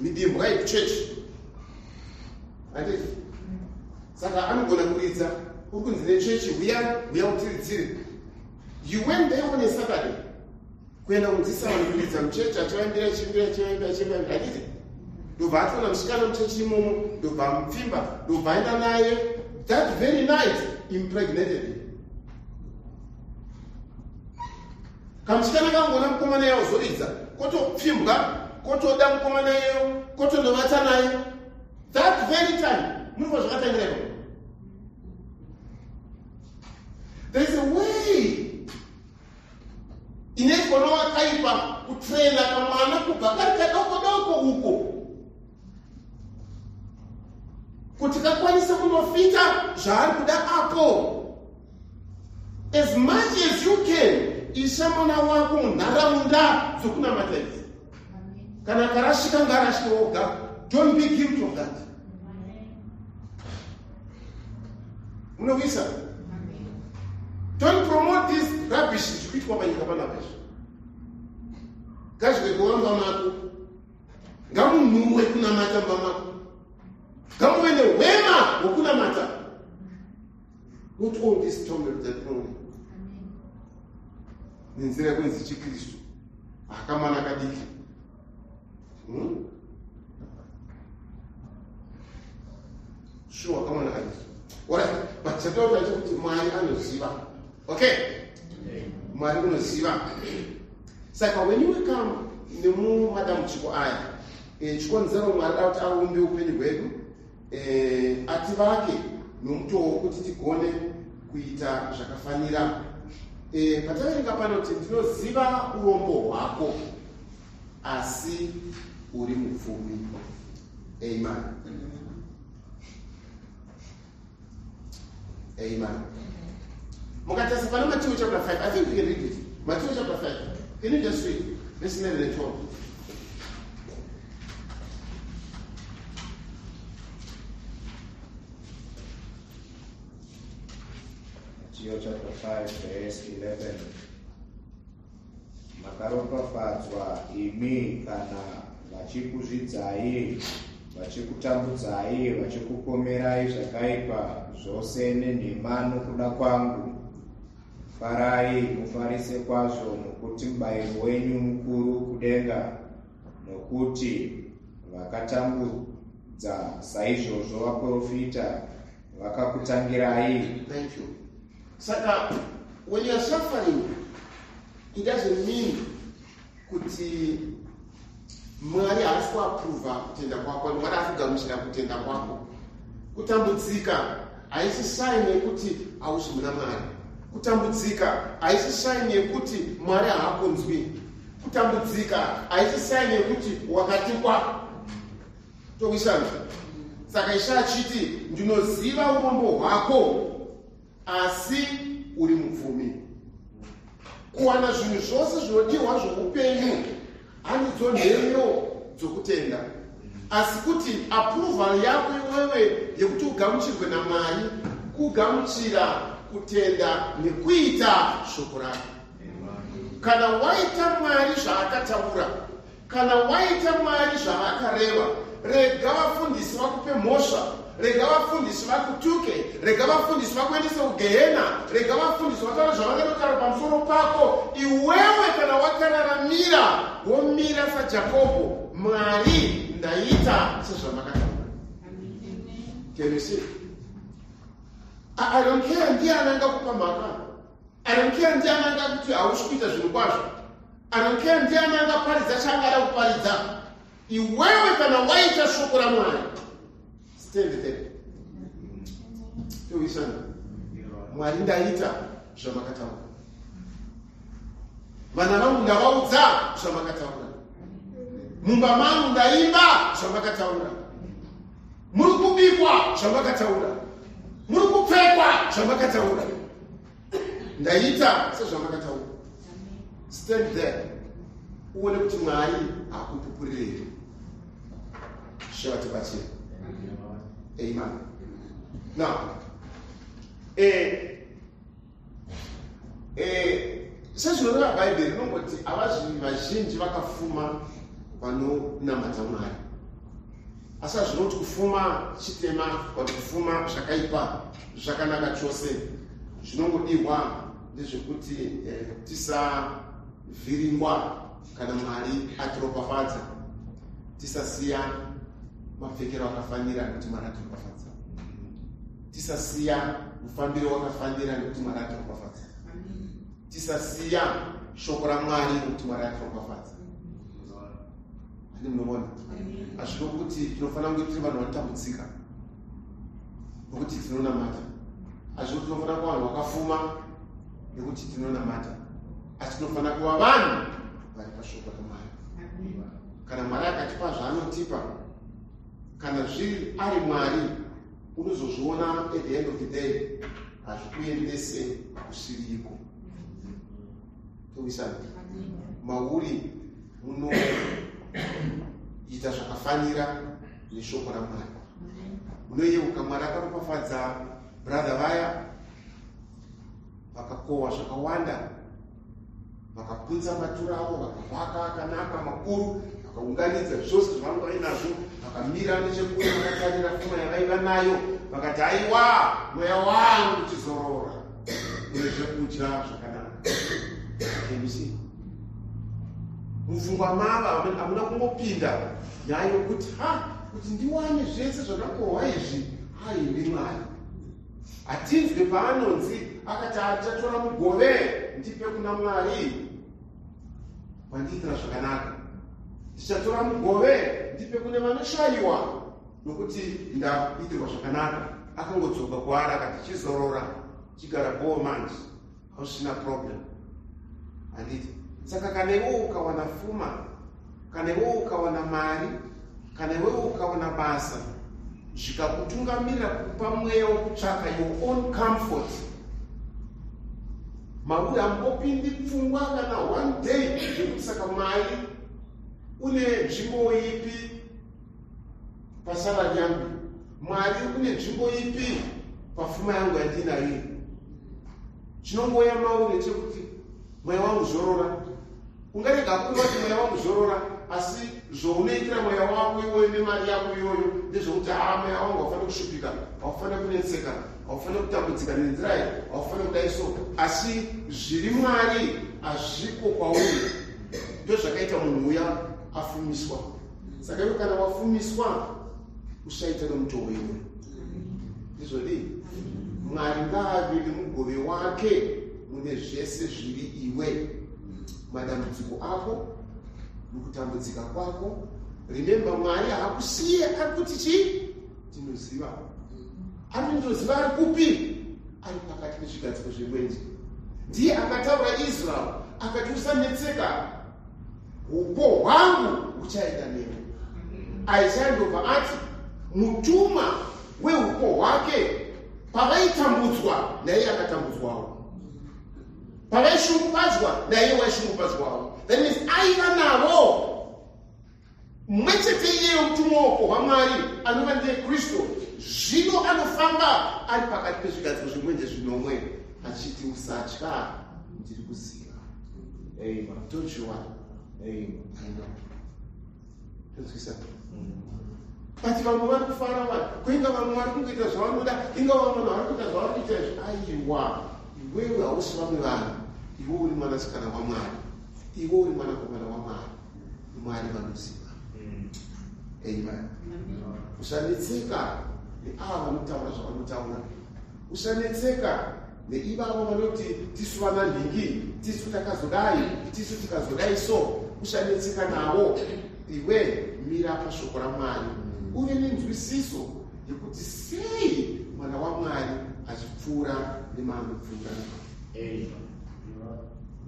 Midimbwa yekuchechi. Handiti? Saka anogona kuridza, uri kunzi nechechi, huya, huya utiridzire. You went there on a Saturday. Kuenda kunzisa vanhu kuridza muchechi, achivaimbira, achiimbira, achiimbira, achiimbira, handiti? Ndobva atoona musikana muchechi imomo, ndobva amupfimba, ndobva aenda naye that very night impregnated him. Kamusikana kangoona mukomana iye ozoridza, kotopfimbwa, kotoda mukomana iyeyo, kotonovata naye that very time. Muri kuva zvakatangira ipapo. There is a way inoitwa nowakaipa kutraina kamwana kubva kari kadoko doko uko kuti kakwanise kunofita zvaari kuda apo. As much as you can, isa mwana wako munharaunda dzokunamata idzi. Kana akarashika ngaarashike oga. Don't be guilty of that. Munokuisa? Don't promote this rubbish zvikuitwa panyika panapa izvi. Ngazvive kuva mumba mako. Ngamunhuwe kunamata mumba mako. Ngamuve nehwema hwokunamata. Not all this tombe dzatinoona. Nenzira yekunzi chiKristu. Akamwana kadiki. Sure, akamwana kadiki. Alright, but chataura chekuti Mwari anoziva. Okay? Mwari unoziva. Saka when you come nemumadambudziko aya, chikonzero Mwari ada kuti aumbe upenyu hwedu, ativake nomutoo wokuti tigone kuita zvakafanira. Pataverenga panoti ndinoziva urombo hwako asi uri mupfumi. Amen. Amen. Mukatarisa pana Matthew chapter 5, I think we can read it. Matthew chapter 5. Can you just read? Verse 11 and 12. Matthew chapter 5, verse 11. Makaropafadzwa imi kana vachikuzvidzai, vachikutambudzai, vachikupomerai zvakaipa zvose nenhema nokuda kwangu. Farai mufarise kwazvo, nokuti mubayiro wenyu mukuru kudenga, nokuti vakatambudza saizvozvo vaprofita vakakutangirai. Thank you. Saka when you are suffering, it doesn't mean kuti Mwari haasi kuapruvha kutenda kwako, Mwari haasi kugamuchira kutenda kwako. Kutambudzika haisi sign yekuti hausi muna Mwari. Kutambudzika haisi sign yekuti Mwari haakunzwi. Kutambudzika haisi sign yekuti wakatukwa. Towisana. Saka Ishe achiti, ndinoziva urombo hwako, asi uri mupfumi. Kuwana zvinhu zvose zvinodiwa zvoupenyu handidzo nheyo dzokutenda, asi kuti approval yako iwewe yekuti ugamuchirwe naMwari kugamuchira kutenda nekuita shoko rake. Kana waita Mwari zvaakataura, kana waita Mwari zvaakareva, rega vafundisi vakupe mhosva, rega vafundisi vakutuke, rega vafundisi vakuendese kugehena, rega vafundisi vataura zvavangatotaura pamusoro pako, iwewe kana wakararamira womira saJakobho, Mwari ndaita sezvamakataura. Can you see? I don't care ndiani angakupa mhaka. I don't care ndiani angakuti hausi kuita zvinhu kwazvo. I don't care ndiani angaparidza chaangada kuparidza. Iwewe kana waita shoko raMwari, stand there. Towisana. Mwari ndaita zvamakataura. Vana vangu ndavaudza zvamakataura. Mumba mangu ndaimba zvamakataura. Muri kubikwa zvamakataura. Muri kupfekwa zvamakataura. Ndaita sezvamakataura. Stand there. Uone kuti Mwari hakupupurirei. Zvavatibatsira. Amen. Now, sezvinoreva Bhaibheri rinongoti havazvi vazhinji vakafuma vanonamata Mwari, asi hazvinoti kufuma chitema kana kufuma zvakaipa, zvakanaka chose. Zvinongodiwa ndezvekuti tisavhiringwa kana Mwari atiropafadza, tisasiya mapfekero akafanira nekuti Mwari atiropafadza, tisasiya mufambiro wakafanira nekuti Mwari atiropafadza, tisasiya shoko raMwari nekuti Mwari atiropafadza. Handi munoona, hazvino kuti tinofanira kunge tiri vanhu vanotambudzika nokuti tinonamata. Hazvino tinofanira kuva vanhu vakafuma nekuti tinonamata, asi tinofanira kuva vanhu vari pashoko raMwari. Kana Mwari akatipa zvaanotipa, kana zviri ari Mwari, unozozviona at the end of the day, hazvikuendese kusiriko. Towisana. Mauri munoita zvakafanira neshoko raMwari. Munoyeuka Mwari akaropafadza brother vaya vakakohwa zvakawanda, vakapunza matura avo, vakavaka akanaka makuru, vakaunganidza zvose zvavanga vainazvo, vakamira nechekure vakatarira pfuma yavaiva nayo, vakati, aiwa, mweya wangu chizorora une zvekudya zvakanaka. Can you see? Mupfungwa mava hamuna kungopinda nyaya yokuti ha, kuti ndiwane zvese zvakakohwa izvi, haindi Mwari. Hatinzwe paanonzi akati achatora mugove ndipe kuna Mwari wandiitira zvakanaka, ndichatora mugove ndipe kune vanoshayiwa nokuti ndaitirwa zvakanaka. Akangodzoka kwaari akati, chizorora, chigara boo manje, hausina problem. Handiti? Saka kana iwe ukawana fuma, kana iwe ukawana mari, kana iwe ukawana basa, zvikakutungamirira kupa mweya wekutsvaka your own comfort, mauri hambopindi pfungwa kana one day yekuti saka Mwari une nzvimbo ipi pasalary yangu, Mwari une nzvimbo ipi pafuma yangu yandinayo iyi. Chinongoya mauri ndechekuti mweya wangu zorora. Ungarega kuva kuti mweya wangu zorora, asi zvaunoitira mweya wako iwoyo nemari yako iyoyo ndezvekuti ha, mweya wangu haufaniri kushupika, haufaniri kunetseka, haufaniri kutambudzika nenzira iyi, haufaniri kudai so. Asi zviri Mwari hazviko kwauri. Ndozvakaita munhu uya afumiswa. Saka iwe kana wafumiswa, usaita nomutoo iwoyo. Ndizvodii? Mwari ngaave nemugove wake mune zvese zviri iwe, madambudziko ako. Mukutambudzika kwako, remember, Mwari haakusiye. Ari kuti chii? Tinoziva. Ari ndinoziva. Ari kupi? Ari pakati pezvigadziko zvemwenje. Ndiye akataura Israel akati, "Usanetseka, upo hwangu huchaenda newe." Isaya ndobva ati mutumwa weupo hwake, pavaitambudzwa naiye akatambudzwawo, pavaishungupadzwa naiye waishungupadzwawo. That means aiva navo. Mumwe chete iyeyo mutumwa weupo hwaMwari anova ndiye Kristu, zvino anofamba ari pakati pezvigadziko zvemwenje zvinomwe achiti, "Usatya, ndiri kuziva." Amen. Don't you worry. Amen. I know. Tonzwisa. But vamwe vari kufara vanhu kuinga, vamwe vari kungoita zvavanoda, inga vamwe vanhu vari kuita zvavari kuita izvi. Aiwa, iwewe hausi vamwe vanhu. Iwe uri mwanasikana waMwari, iwe uri mwanakomana waMwari. Mwari vanoziva. Amen. Usanetseka neava vanotaura zvavanotaura. Usanetseka neivavo vanoti tisu vana nhingi, tisu takazodai, tisu tikazodai. So usanetseka navo. Iwe mira pashoko raMwari, uve nenzwisiso yekuti sei mwana waMwari achipfuura nemaanopfuura. Amen.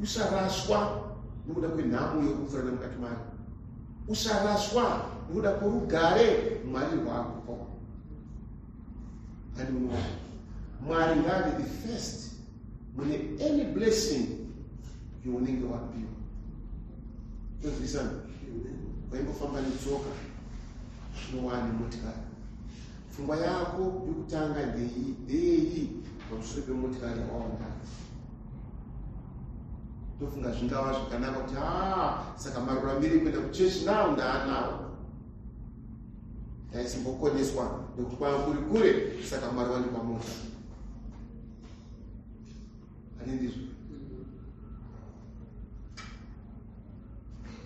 Usaraswa nekuda kwenhamo yokupfuura nemukati mayo. Usaraswa nekuda kworugare Mwari rwaakupa. And Mwari ngaave the first mune any blessing yaunenge wapiwa. Tonzwisana? Waimbofamba netsoka, zvino waane motikari. Pfungwa yako yokutanga ndeyei pamusoro pemotikari yawaona? Tofunga zvingava zvakanaka kuti, "A, saka maruramiro ekuenda kuchechi nawo ndaanawo. Ndaisimbokoneswa nekuti kwanga kuri kure, saka Mwari wandipa mota." Ani ndizvo?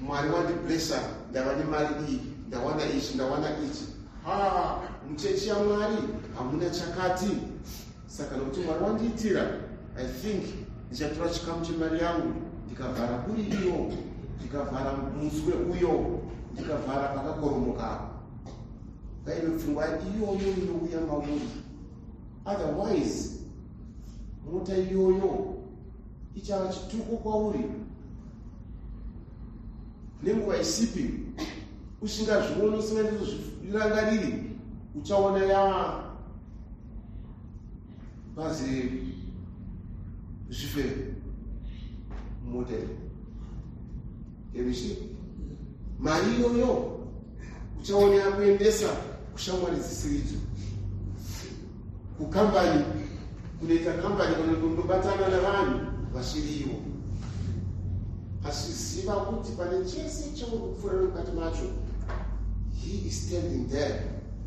"Mwari wandiblessa, ndava nemari iyi, ndawana ichi, ndawana ichi. Ha, muchechi yaMwari hamuna chakati, saka nokuti Mwari wandiitira, I think ndichatora chikamu chemari yangu ndikavhara kuri iyo, ndikavhara muswe uyo, ndikavhara pakakoromoka apo." Ngaive pfungwa iyoyo inouya mauri. Otherwise mota iyoyo ichava chituko kwauri nenguva isipi. Usingazvioni, usingazvirangariri, uchaona ya bhazi zvife mota iyi. Mari iyoyo uchaona yakuendesa kushamwari dzisiridzo, kukambani, kunoita kambani, kana kundobatana navanhu vasiriivo. Asi ziva kuti pane chese chauri kupfuura mukati macho, He is standing there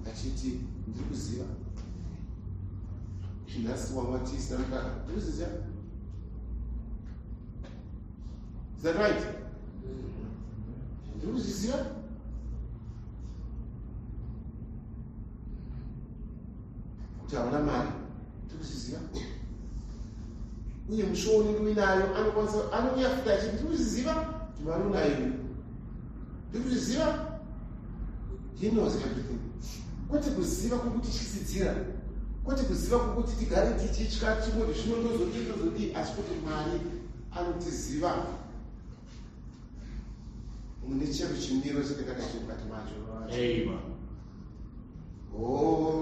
achiti, "Ndiri kuziva nhasi wamwa tisina mukaka. Ndiri kuziva." Is that right? "Ndiri kuzviziva kuti hauna mari. Ndiri kuzviziva." Uye musho unenge uinayo, anokwanisa, anouya futi achiti, "Ndiri kuzviziva kuti mari unayo. Ndiri kuzviziva." He knows everything. Kwete kuziva kwokutityisidzira, kwete kuziva kwokuti tigare tichitya, tingoti zvino ndozodii, ndozodii, asi kuti Mwari anotiziva mune chero chimiro chatingadai mukati macho. Amen. Oh.